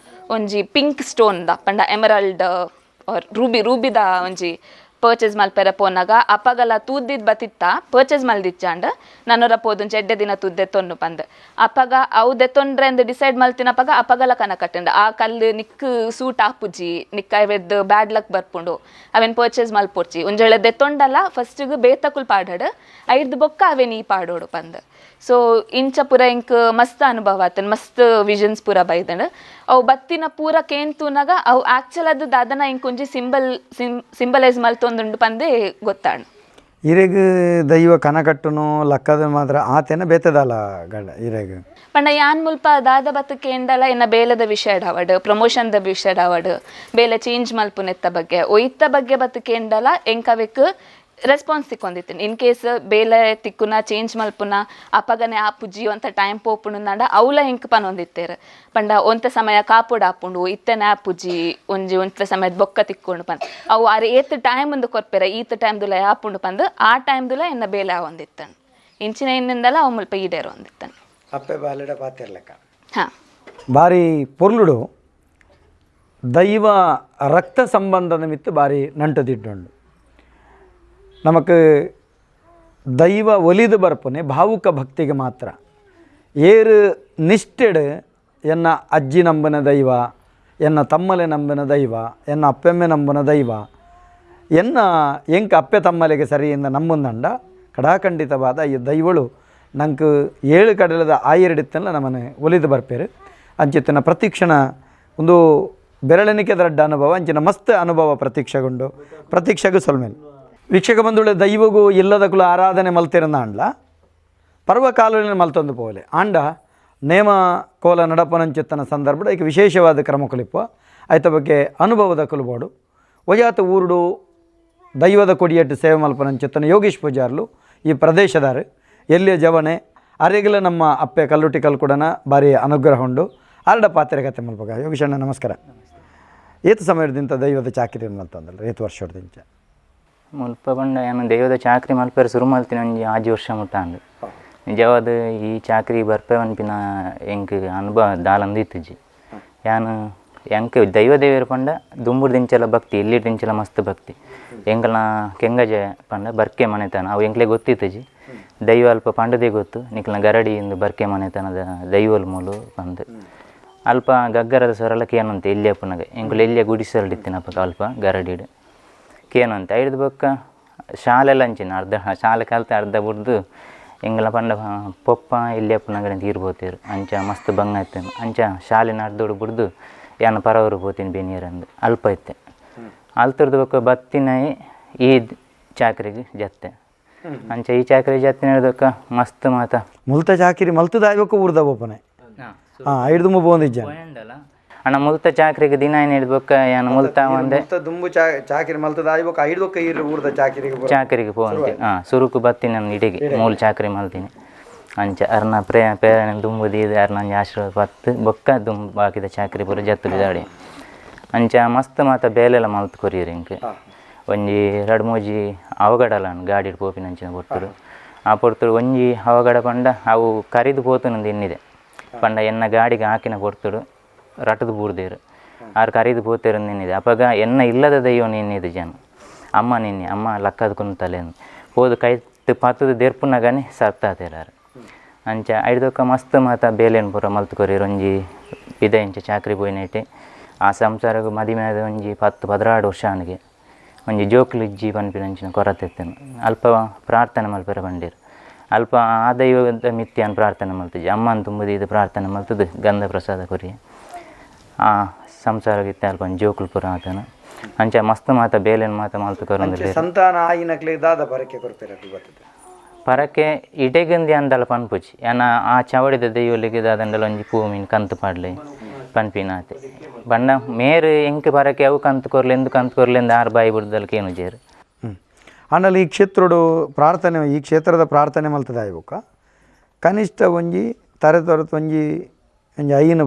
ಒಂಜಿ ಪಿಂಕ್ ಸ್ಟೋನ್ the ಪಂಡ ಎಮರಾಲ್ಡ್ ಆರ್ ರೂಬಿದ ಒಂಜಿ ಪರ್ಚೇಸ್ ಮಲ್ಪೆರ ಪೋನಾಗ ಅಪ್ಪಗಲ ತೂದ್ದಿದ್ ಬತ್ತಿತ್ತ ಪರ್ಚೇಸ್ ಮಲ್ದಿಚ್ಚಾಂಡ್ ನನ್ನೊರ ಪೋದುಂಚೆ ಎಡ್ಡೆ ದಿನ ತೂದ್ದೆ ತೊನ್ನು ಪಂದ್ ಅಪ್ಪಗ ಅವು ದೆತ್ತೊಂಡ್ರೆ ಅಂದ್ ಡಿಸೈಡ್ ಮಲ್ತಿನಪ್ಪಗ ಅಪ್ಪಗಲ ಕನ ಕಟ್ಟಂಡ್ ಆ ಕಲ್ಲು ನಿಕ್ಕ್ ಸೂಟ್ ಆಪುಜಿ ನಿಕ್ ಅವೆದ್ದು ಬ್ಯಾಡ್ ಲಕ್ ಬರ್ಪುಂಡು ಅವೇನು ಪರ್ಚೇಸ್ ಮಲ್ಪೊಡ್ಚಿ ಒಂಜೊಳೆ ದೆತ್ತೊಂಡಲ್ಲ ಫಸ್ಟಿಗೆ ಬೇತಕುಲ್ ಪಾಡಡ್ ಐರ್ದ್ ಬೊಕ್ಕ ಅವೇನು ಈ ಪಾಡೋಡು ಪಂದ್. ಸೊ ಇಂಚ ಪೂರ ಎಂಕ್ ಮಸ್ತ್ ಅನುಭವ ಆತನ್ ಮಸ್ತ್ ವಿಷನ್ಸ್ ಪೂರ ಬೈದಂಡ್. ಅವು ಬತ್ತಿನ ಪೂರ ಕೇಂತೂನಾಗ ಅವು ಆಕ್ಚುಲ್ ಅದು ದಾದನ ಇಂಕ್ ಒಂಜಿ ಸಿಂಬಲೈಸ್ ಮಲ್ತೊಂದುಂಡು ಪಂದೇ ಗೊತ್ತಾಂಡ್. ಇರೆಗ್ ದೈವ ಕನಕಟ್ಟುನು ಲಕ್ಕದ ಮಾತ್ರ ಆತೇನ ಬೇತದಾಲ ಗಡ ಇರೆಗ್ ಪಂಡ ಯಾನ್ ಮುಲ್ಪ ದಾದ ಬತ್ತು ಕೇಂಡಲ ಎನ್ನ ಬೇಲೆದ ವಿಷಯ ಆವಡ್ ಪ್ರಮೋಷನ್ದ ವಿಷಯ ಆವಡ್ ಬೇಲೆ ಚೇಂಜ್ ಮಲ್ಪುನೆತ್ತ ಬಗ್ಗೆ ಒಯ್ತ ಬಗ್ಗೆ ಬತ್ತು ಕೇಂಡಲ ಎಂಕವೆಕ್ ರೆಸ್ಪಾನ್ಸ್ ತಿಕ್ಕೊಂದಿತ್ತು. ಇನ್ ಕೇಸ್ ಬೇಲೆ ತಿಕ್ಕುನ ಚೇಂಜ್ ಮಲ್ಪುನ ಅಪಗನೆ ಆಪುಜಿ ಅಂತ ಟೈಮ್ ಪೋಪುಂಡು ಅವಲ ಎಂಕ್ ಪನೊಂದಿತ್ತೇರು. ಪಂಡ ಒಂತ ಸಮಯ ಕಾಪುಡು ಆಪುಂಡು ಇತ್ತನೆ ಆಪುಜಿ ಒಂಜಿ ಒಂತ ಸಮಯದ ಬೊಕ್ಕ ತಿಕ್ಕೊಂಡು ಪಂದ್ ಅವು ಆರು ಏತ್ ಟೈಮ್ ಒಂದು ಕೊರ್ಪೆರ ಈತ್ ಟೈಮ್ ದುಲ ಆಪುಂಡು ಪಂದ್ ಆ ಟೈಮ್ ದುಲ ಎನ್ನ ಬೇಲೆ ಆವೊಂದಿತ್ತನು. ಇಂಚಿನ ಇನ್ನಿಂದಲ ಅವು ಮುಲ್ಪ ಈಡೇರು ಒಂದಿತ್ತನು. ಅಪ್ಪೆ ಬಾಲೆಡ ಪಾತಿರ್ಲೆಕ್ಕ ಹಾಂ ಬಾರಿ ಪೊರ್ಲುಡು ದೈವ ರಕ್ತ ಸಂಬಂಧದ ಮಿತ್ತು ಬಾರಿ ನಂಟದಿಡ್ಡುಂಡು. ನಮಕ್ ದೈವ ಒಲಿದು ಬರ್ಪುನೆ ಭಾವುಕ ಭಕ್ತಿಗೆ ಮಾತ್ರ ಏರು ನಿಷ್ಠೆಡ್ ಎನ್ನ ಅಜ್ಜಿ ನಂಬನ ದೈವ ಎನ್ನ ತಮ್ಮಲೆ ನಂಬನ ದೈವ ಎನ್ನ ಅಪ್ಪೆಮ್ಮೆ ನಂಬನ ದೈವ ಎನ್ನ ಎಂಕ್ ಅಪ್ಪೆ ತಮ್ಮಲೆಗೆ ಸರಿಯಿಂದ ನಂಬುಂದಂಡ ಕಡಾಖಂಡಿತವಾದ ಈ ದೈವಳು ನಂಗೆ 7 ಕಡಲದ ಆಯೆರಡಿತ್ತಲ್ಲ ನಮ್ಮನೆ ಒಲಿದು ಬರ್ಪೇರು. ಅಂಚಿತ್ತಿನ ಪ್ರತಿಕ್ಷಣ ಒಂದು ಬೆರಳೆಣಿಕೆ ದೊಡ್ಡ ಅನುಭವ ಅಂಚಿನ ಮಸ್ತ್ ಅನುಭವ ಪ್ರತೀಕ್ಷೆಗೊಂಡು ಪ್ರತೀಕ್ಷೆಗೂ ಸೊಲ್ಮೇಲೆ ವೀಕ್ಷಕ ಬಂಧುಳೆ ದೈವಗೂ ಇಲ್ಲದ ಕುಲ ಆರಾಧನೆ ಮಲ್ತಿರನ ಅಂಡ್ಲ ಪರ್ವಕಾಲದಲ್ಲಿ ಮಲ್ತೊಂದು ಪೋಲೆ ಆಂಡ ನೇಮ ಕೋಲ ನಡಪನಂಚಿತ್ತನ ಸಂದರ್ಭ ಈಗ ವಿಶೇಷವಾದ ಕ್ರಮ ಕುಲಿಪ್ಪ ಆಯ್ತ ಬಗ್ಗೆ ಅನುಭವದ ಕುಲಬೋಡು ಒಜಾತ ಊರುಡು ದೈವದ ಕೊಡಿಯಟ್ಟು ಸೇವೆ ಮಲ್ಪನಂಚಿತ್ತನ ಯೋಗೀಶ್ ಪೂಜಾರ್ಲು ಈ ಪ್ರದೇಶದಾರು ಎಲ್ಲಿಯ ಜವನೆ ಅರೆಗಲ ನಮ್ಮ ಅಪ್ಪೆ ಕಲ್ಲುಟಿ ಕಲ್ಕುಡನ ಭಾರಿ ಅನುಗ್ರಹ ಉಂಡು ಆರಡ ಪಾತ್ರೆ ಕತೆ ಮಲ್ಪಗ. ಯೋಗೀಶಣ್ಣ ನಮಸ್ಕಾರ. ಏತು ಸಮಯದಿಂದ ದೈವದ ಚಾಕಿರಿ ಮಲ್ತಂದಲ್ಲ ಏತು ವರ್ಷದಿಂಚ? ಮುಲ್ಪ ಪಂಡ ಯಾನು ದೈವದ ಚಾಕ್ರಿ ಮಲ್ಪೆರೆ ಶುರು ಮಲ್ತಿನ ಒಂಜಿ 6 ವರ್ಷ ಮುಟ್ಟ ಅಂದು. ನಿಜವಾದ ಈ ಚಾಕ್ರಿ ಬರ್ಪೆ ಪನ್ಪಿನ ಎಂಕ್ ಅನುಭವ ದಾಲಂದು ಇತ್ತಿಜಿ. ಯಾನು ಎಂಕ್ ದೈವ ದೇವೆರ್ ಪಂಡ ದುಂಬುರ್ದಿಂಚಲ ಭಕ್ತಿ ಎಲ್ಲಿದಿಂಚಲ ಮಸ್ತ್ ಭಕ್ತಿ. ಎಂಕಲ್ನ ಕೆಂಗಜೆ ಪಂಡ ಬರ್ಕೆ ಮನೆತನ ಅವು ಎಂಕ್ಲೆ ಗೊತ್ತಿತ್ತಿಜಿ. ದೈವ ಅಲ್ಪ ಪಂಡದೇ ಗೊತ್ತು ನಿಕ್ಲ್ನ ಗರಡಿ ಇಂದು ಬರ್ಕೆ ಮನೆತನದ ದೈವಲ್ ಮೂಲು ಪಂದ್ ಅಲ್ಪ ಗಗ್ಗರದ ಸ್ವರಲ ಕೇನಂತೆ ಎಲ್ಲಿ ಅಪ್ಪನಾಗ ಎಂಕುಲು ಎಲ್ಲಿಯ ಗುಡಿಸಲ್ಡಿತ್ತಿನಪ್ಪ ಅಲ್ಪ ಗರಡಿಡ್ ಕೇನಂತೆ. ಐಡ್ದು ಬೊಕ್ಕ ಶಾಲೆಲ್ಲ ಅಂಚಿನ ಅರ್ಧ ಶಾಲೆ ಕಲ್ತ ಅರ್ಧ ಬುಡ್ದು ಎಂಕಲ್ನ ಪಂಡ ಪೊಪ್ಪ ಎಲ್ಲಿ ಅಪ್ಪನಾಗಡೆ ತೀರ್ಬೋತೇರು ಅಂಚ ಮಸ್ತ್ ಬಂಗ ಇತ್ತೇನು ಅಂಚ ಶಾಲೆನ ಅರ್ಧೋಡು ಬುಡ್ದು ಯಾನ ಪರವರು ಪೋತೀನಿ ಬೆನಿಯರಂದು ಅಲ್ಪ ಇತ್ತೆ. ಅಲ್ತರ್ದು ಬೊಕ್ಕ ಬತ್ತಿನಾಯಿ ಈ ಚಾಕ್ರಿಗೆ ಜತ್ತೆ ಅಂಚ ಈ ಚಾಕ್ರಿ ಜತ್ತೆ ನಡೆದಕ್ಕ ಮಸ್ತ್ ಮಾತ ಮುಲ್ತ ಚಾಕಿರಿ ಮಲ್ತದಾಯ್ಬೇಕು ಊರ್ದ ಒಪ್ಪನೆ ಹಾಂ ಐಡ್ದು ಮುಬ್ಬೊಂದಿಜ್ಜ ಅಣ್ಣ ಮುಲ್ತ ಚಾಕ್ರಿಗೆ ದಿನ ಏನು ಹಿಡ್ಬೇಕ ಏನು ಮುಲ್ತ ಒಂದೆ ದುಂಬು ಚಾಕಿರಿ ಮಲ್ತದ ಆಯ್ಬೇಕು ಐಡ್ದೊಕ್ಕ ಊರ್ದ ಚಾಕಿರಿಗೆ ಚಾಕರಿಗೆ ಪೋವಂತೆ ಹಾಂ ಸುರುಕು ಬತ್ತೀನಿ ನಾನು ಇಡಿಗೆ ಮೂಲು ಚಾಕ್ರಿ ಮಲ್ತೀನಿ ಅಂಚ ಅರ್ನ ಪ್ರೇರಣೆ ದುಂಬು ದೀದು ಅರ್ನ ಅಂಚ ಆಶೀರ್ವಾದ ಬತ್ತು ಬೊಕ್ಕ ದುಂಬು ಬಾಕಿದ ಚಾಕ್ರಿ ಪೂರ ಜತ್ತು ಬಿದಾಡಿ. ಅಂಚ ಮಸ್ತ್ ಮಾತ ಬೇಲೆಲ ಮಲ್ತ್ ಕೊರಿಯೆರ್ ಎಂಕ್ ಒಂಜಿ ರಡ್ಡ್ ಮೂಜಿ ಅವಗಡಲ ಗಾಡಿಡ್ ಪೋಪಿನಂಚಿನ ಪೊರ್ತುಡು ಆ ಪೊರ್ತುಡು ಒಂಜಿ ಅವಗಡ ಪಂಡ ಅವು ಕರಿದು ಪೋತುನಂದು ಎನ್ನಿದೆ ಪಂಡ ಎನ್ನ ಗಾಡಿಗೆ ಹಾಕಿನ ಪೊರ್ತುಡು ರಟದು ಬೂರ್ದೇರು ಆರು ಕರಿದು ಪೋತೇರು ಎನ್ನಿದೆ ಅಪಗ ಎನ್ನ ಇಲ್ಲದ ದೈವ ಎನ್ನಿದೆ ಜನ ಅಮ್ಮ ನಿನ್ನೆ ಅಮ್ಮ ಲಕ್ಕದ ಕುಂತಲೇನು ಪೋದು ಕೈತ್ ಪತ್ತದ ದೆರ್ಪುನಗನೆ ಸತ್ತಾತೇರಾರು ಅಂಚ ಐಡ್ದೊಕ್ಕ ಮಸ್ತ್ ಮಾತ ಬೇಲೆನ್ ಪೂರ ಮಲ್ತ್ ಕೊರಿಯೆರ್ ಒಂಜಿ ಪಿದಯಿ ಇಂಚ ಚಾಕ್ರಿ ಪೋಯಿನೈಟೆ ಆ ಸಂಸಾರಗ್ ಮದಿಮೆ ಆದ್ ಒಂಜಿ 10 12 ವರ್ಷ ಆನಿಗೆ ಒಂಜಿ ಜೋಕುಲು ಇಜ್ಜಿ ಪನ್ಪಿನಂಚಿನ ಕೊರತೆ ಇತ್ತುಂಡು ಅಲ್ಪ ಪ್ರಾರ್ಥನೆ ಮಲ್ಪೆರೆ ಪಂಡೆರ್ ಅಲ್ಪ ಆ ದೈವದ ಮಿತ್ತ್ ಯಾನ್ ಪ್ರಾರ್ಥನೆ ಮಲ್ತಿಜಿ ಅಮ್ಮನ ತುಂಬುದು ಪ್ರಾರ್ಥನೆ ಮಲ್ತುದು ಗಂಧ ಪ್ರಸಾದ ಕೊರಿಯೆ ಆ ಸಂಸಾರಗ್ ಇತ್ತೆ ಅಲ್ಪ ಒಂಜಿ ಜೋಕುಲು ಪೂರ ಆತನ ಅಂಚ ಮಸ್ತ್ ಮಾತ ಬೇಲೆನ್ ಮಾತ ಮಲ್ತ್ ಕೊರೊಂದುಲ್ಲೆರ್ ಸಂತಾನ ಆಯಿನಕ್ಲೆ ದಾದ ಪರಕೆ ಕೊರ್ಪೆರ್ ಅಕ್ಲು ಬತ್ತದ ಪರಕೆ ಇಡೆಗಂದು ಅಂದಲ ಪನ್ಪುಜಿ ಯಾನ ಆ ಚವಡಿದ ದೈವೊಲಿಗೆ ದಾದಂಡಲ ಒಂಜಿ ಪೂ ಮೀನ್ ಕಂತು ಪಾಡ್ಲೆ ಪನ್ಪಿನಾತೆ ಬಣ್ಣ ಮೇರ್ ಎಂಕ್ ಪರಕೆ ಅವು ಕಂತು ಕೊರ್ಲೆಂದು ಕಂತು ಕೊರ್ಲೆಂದು ಆರು ಬಾಯಿ ಬುಡ್ದಲ್ ಕೇನುಜೆರ್. ಆಂಡಲ ಈ ಕ್ಷೇತ್ರಡು ಪ್ರಾರ್ಥನೆ ಈ ಕ್ಷೇತ್ರದ ಪ್ರಾರ್ಥನೆ ಮಲ್ತದ ಆಯ್ಬೊಕ್ಕ ಕನಿಷ್ಠ ಒಂಜಿ ತರೆ ತೊರತ್ ಒಂಜಿ ಒಂಜಿ ಐನ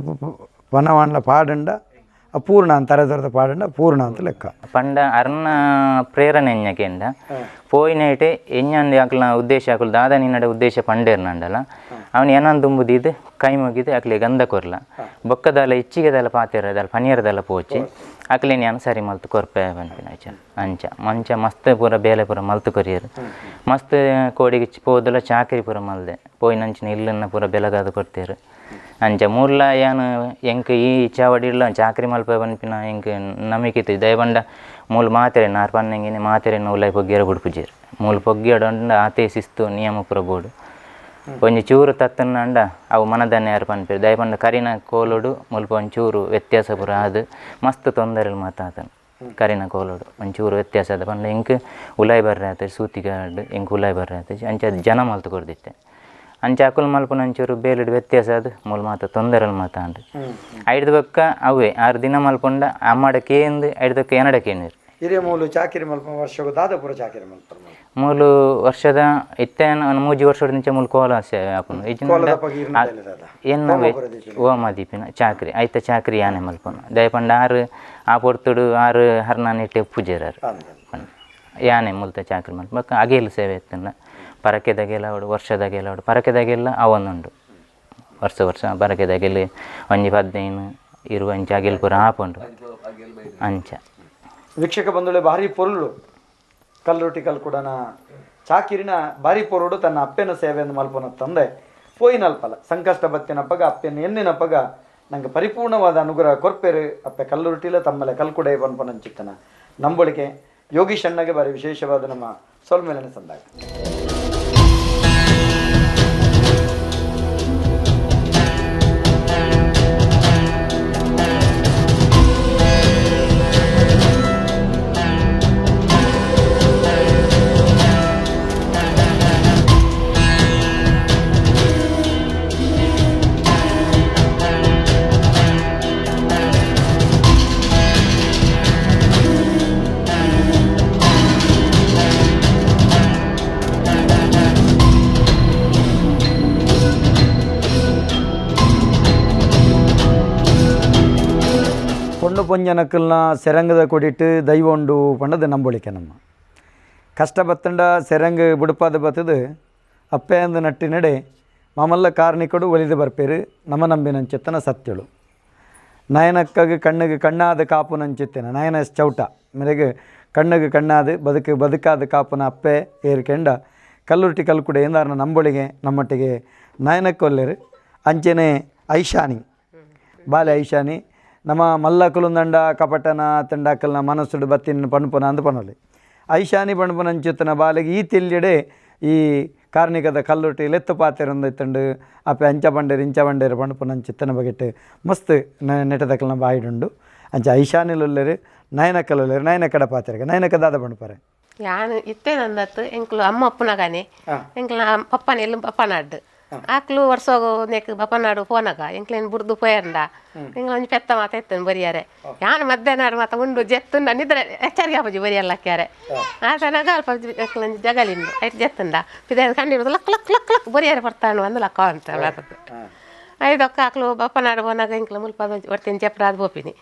ಪನವಾಂಡ್ಲ ಪಾಡಂಡ ಪೂರ್ಣ ಅಂತ ತರೆ ತೊರತ ಪಾಡಂಡ ಪೂರ್ಣ ಅಂತ ಲೆಕ್ಕ. ಪಂಡ ಅರ್ನ ಪ್ರೇರಣೆ ಎಂಜಕೇಂಡ ಪೋಯಿನೈಟೆ ಎಂಜಂದು ಅಕ್ಲ್ನ ಉದ್ದೇಶ ಅಕುಲು ದಾದ ನಿನ್ನಡ ಉದ್ದೇಶ ಪಂಡೇರ್ನಂಡಲ ಅವನು ಏನನ್ ತುಂಬುದಿದ್ದು ಕೈ ಮುಗಿದು ಅಕ್ಲೆ ಗಂಧ ಕೊರ್ಲ ಬೊಕ್ಕದಾಲ ಇಚ್ಚಿಗೆದಾಲ ಪಾತೆರದಾಲ ಪನಿಯರದಾಲ ಪೋಚಿ ಅಕ್ಲೇನ್ ಯಾನ್ ಸರಿ ಮಲ್ತ್ ಕೊರ್ಪೆ ಪನ್ಪಿನ ವಿಚಾರ ಅಂಚ ಮಂಚ ಮಸ್ತ್ ಪೂರ ಬೇಲೆ ಪೂರ ಮಲ್ತ್ ಕೊರಿಯೆರ್ ಮಸ್ತ್ ಕೋಡಿಗೆ ಪೋದಲ ಚಾಕರಿ ಪೂರ ಮಲ್ದೆ ಪೋಯಿನಂಚಿನ ಇಲ್ಲನ್ನ ಪೂರ ಬೆಲಗಾದ್ ಕೊರ್ತೆರ್ ಅಂಚ ಮೂರ್ಲ ಯಾನ್ ಎಂಕ್ ಈ ಚಾವಡಿಡ್ಲ ಚಾಕರಿ ಮಲ್ಪೆ ಪನ್ಪಿನ ಎಂಕ್ ನಂಬಿಕೆ ಇತ್ತಿಜಿ ದಯಪಂಡ ಮೂಲು ಮಾತೆರೆನ್ ಆರ್ ಪನ್ನಂಗಿನಿ ಮಾತೆರೆನ್ ಉಲಾಯಿ ಪೊಗ್ಗಿಯರ ಬುಡ್ಪುಜೆರ್ ಮೂಲು ಪೊಗ್ಗಿಯಡ ಆತೇ ಶಿಸ್ತು ನಿಯಮ ಪೂರ ಬೋಡು ಒಂಜಿ ಚೂರು ತತ್ತುಂಡ ಅವು ಮನದನ್ನೆ ಯಾರು ಪನ್ಪೆರ್ ದಯಪಂಡ ಕರಿನ ಕೋಲುಡು ಮುಲ್ಪ ಒಂಚೂರು ವ್ಯತ್ಯಾಸ ಪೂರ ಆದ್ ಮಸ್ತ್ ತೊಂದರೆಲು ಮಾತ ಆತನ ಕರಿನ ಕೋಲುಡು ಒಂಚೂರು ವ್ಯತ್ಯಾಸ ಆದ ಪಂಡ ಎಂಕ್ ಉಲಾಯಿ ಬರ್ರೆ ಆತ ಸೂತಿಗಾಡ್ ಎಂಕ್ ಉಲಾಯಿ ಬರ್ರೆ ಆತ ಅಂಚ ಜನ ಮಲ್ತ್ ಕೊರ್ದಿತ್ತೆ ಅಂಚ ಅಕುಲು ಮಲ್ಪುನ ಒಂಚೂರು ಬೇಲೆಡ್ ವ್ಯತ್ಯಾಸ ಆದ್ ಮೂಲು ಮಾತ ತೊಂದರೆಲು ಮಾತ ಆಂಡ್ ಐಡ್ದ್ ಬೊಕ್ಕ ಅವೇ 6 ದಿನ ಮಲ್ಪುಂಡ ಅಮ್ಮಡ ಕೇಂದ್ ಐಡ್ದ್ ಬೊಕ್ಕ ಎನಡ ಕೇನ್ವೆರ್. ಹಿರಿಯ ಮೂಲು ಚಾಕಿರಿ ಮಲ್ಪ ವರ್ಷಗು ದಾದಪುರ ಚಾಕಿರಿ ಮಲ್ಪ ಮೂಲು ವರ್ಷದ ಇತ್ತೆ 3 ವರ್ಷದ ನಿಂಚ ಮೂಲು ಕೋಲ ಆಪುಂಡು ಎನ್ನ ಓಮ ದೀಪಿನ ಚಾಕ್ರಿ ಐತ ಚಾಕ್ರಿ ಯಾನೆ ಮಲ್ಪುನು ದಯಪಂಡ ಆರು ಆ ಪೊರ್ತುಡು ಆರು ಹರ್ನಾನ್ ಇಟ್ಟೆ ಪೂಜೆರಾರು ಯಾನೆ ಮುಲ್ತ ಚಾಕ್ರಿ ಮಲ್ಪ ಬೊಕ್ಕ ಅಗೇಲ್ ಸೇವೆ ಇತ್ತುಂಡ ಪರಕೆದಾಗೆಲ್ಲ ಅವಡು ವರ್ಷದಾಗೆಲ್ಲ ಅವಡು ಪರಕೆದಾಗೆಲ್ಲ ಅವೊಂದುಂಡು ವರ್ಷ ವರ್ಷ ಪರಕೆದಾಗೆಲ್ಲ ಒಂಜಿ 15 20 ಅಂಚ ಅಗೇಲ್ ಪೂರ ಆಪುಂಡು ಅಂಚ. ವೀಕ್ಷಕ ಬಂಧುಳೆ ಭಾರಿ ಪೊರುಳು ಕಲ್ಲುರೊಟ್ಟಿ ಕಲ್ಕುಡನ ಚಾಕಿರಿನ ಭಾರಿ ಪೊರುಡು ತನ್ನ ಅಪ್ಪೆನ ಸೇವೆಯನ್ನು ಮಲ್ಪನ ತಂದೆ ಪೋಯಿನಲ್ಪಲ ಸಂಕಷ್ಟ ಬತ್ತಿನಪ್ಪಗ ಅಪ್ಪೆನ ಎನ್ನಿನಪ್ಪಗ ನಂಗೆ ಪರಿಪೂರ್ಣವಾದ ಅನುಗ್ರಹ ಕೊರ್ಪೆರು ಅಪ್ಪೆ ಕಲ್ಲುರೊಟ್ಟಿಲ ತಮ್ಮಲೆ ಕಲ್ಕುಡೆ ಪನ್ಪನಂಚಿತ್ತನ ನಂಬೊಳಿಕೆ ಯೋಗೀಶ್ ಅಣ್ಣಗೆ ಭಾರಿ ವಿಶೇಷವಾದ ನಮ್ಮ ಸೊಲ್ಮೇಲನೆ ಸಂದಾಗ. ಪೊಣ್ಣು ಪೊಂಜನಕ್ಕಲ್ನ ಸೆರಂಗದ ಕೊಡಿಟ್ಟು ದೈವ ಉಂಡು ಪಂಡದು ನಂಬೊಳಿಕೆ ನಮ್ಮ ಕಷ್ಟ ಬತ್ತಂಡ ಸೆರಂಗ್ ಬುಡುಪಾದ ಬತ್ತದು ಅಪ್ಪೆ ಅಂದು ನಟ್ಟಿನಡೆ ಮಾಮಲ್ಲ ಕಾರ್ಣಿಕಡು ಒಲಿದು ಬರ್ಪೇರು ನಮ್ಮ ನಂಬಿನಂಚಿತ್ತನ ಸತ್ಯಳು ನಯನಕ್ಕಾಗ ಕಣ್ಣಿಗೆ ಕಣ್ಣಾದ ಕಾಪು ನಂಚಿತ್ತೇನೆ ನಯನ ಚೌಟ ಮೇರೆಗೆ ಕಣ್ಣಿಗೆ ಕಣ್ಣಾದ ಬದುಕು ಬದುಕಾದ ಕಾಪುನ ಅಪ್ಪೆ ಏರ್ಕೆಂಡ ಕಲ್ಲುರ್ಟಿ ಕಲ್ಕುಡೆ ಎಂದಾರನ ನಂಬೊಳಿಗೆ ನಮ್ಮೊಟ್ಟಿಗೆ ನಯನಕ್ಕೊಲ್ಲೇರು ಅಂಚೆನೆ ಐಶಾನಿ ಬಾಲೆ ಐಶಾನಿ ನಮ್ಮ ಮಲ್ಲಕುಲುಂದಂಡ ಕಪಟನ ತಂಡಾಕಲ್ನ ಮನಸ್ಸುಡು ಬತ್ತಿನ ಪಣಪುನ ಅಂದ್ ಪನೊಲಿ ಐಶಾನಿ ಪಣಪುನಂಚಿತ್ತನ ಬಾಲೆಗೆ ಈ ತಿಲ್ಲೆಡೆ ಈ ಕಾರ್ಣಿಕದ ಕಲ್ಲುಟಿ ಲೆತ್ತು ಪಾತೆರೊಂದಿತ್ತುಂಡು ಅಪ್ಪೆ ಅಂಚ ಬಂಡೇರು ಇಂಚ ಬಂಡೇರು ಪಣಪುನಂಚಿತ್ತನ ಬಗೆಟ್ ಮಸ್ತ್ ನೆಟದಕಲ್ನ ಬಾಯಿಡುಂಡು ಅಂಚ ಐಶಾನಿಲುಲ್ಲೆರು ನಯನಕಲುಲ್ಲೆರು ನಯನಕಡ ಪಾತೆರಗ ನಯನಕ ದಾದ ಪಣಪರೆ ಯಾನ್ ಇತ್ತೆ ನಂದತ್ತು ಎಂಕ್ಲು ಅಮ್ಮ ಅಪ್ಪನಗಾನೆ ಎಂಕ್ಲ ಪಪ್ಪನ ಎಲ್ಲು ಪಪ್ಪನಾಡ್ ಆಕ್ಲು ವರ್ಷಗು ನೆಕ್ ಬಪ್ಪನಾಡು ಪೋನಗ ಎಂಕ್ಲೇನ್ ಬುಡ್ದು ಪೋಯಂಡ ಎಂಕ್ಲ ಒಂಜಿ ಪೆತ್ತ ಮಾತ ಇತ್ತನ್ ಬರಿಯಾರೆ ಯಾನ್ ಮಧ್ಯಾಹ್ನ ಮಾತ ಉಂಡು ಜೆತ್ತುಂಡ ನಿದ್ರೆ ಎಚ್ಚರಿಗೆ ಆಪುಜಿ ಬರಿಯಲ್ಲಕ್ಯಾರೆ ಆತನಾಗ ಅಲ್ಪ ಎಂಕ್ಲೊಂಜಿ ಜಗಲಿಂಡು ಐಟ್ ಜೆತ್ತುಂಡ ಪಿದಾಯಿ ಕಂಡಿಡುದು luck luck luck luck ಬರಿಯಾರೆ ಬರ್ತಾನು ಅಂದ್ ಲಕ್ಕ ಅಂತ. ಐದೊಕ್ಕ ಆಕ್ಲು ಬಪ್ಪನಾಡು ಪೋನಾಗ ಎಂಕ್ಲ ಮುಲ್ಪ ಒರ್ತಿನ ಚೆಪ್ರಾದ್ ಪೋಪಿನಿ.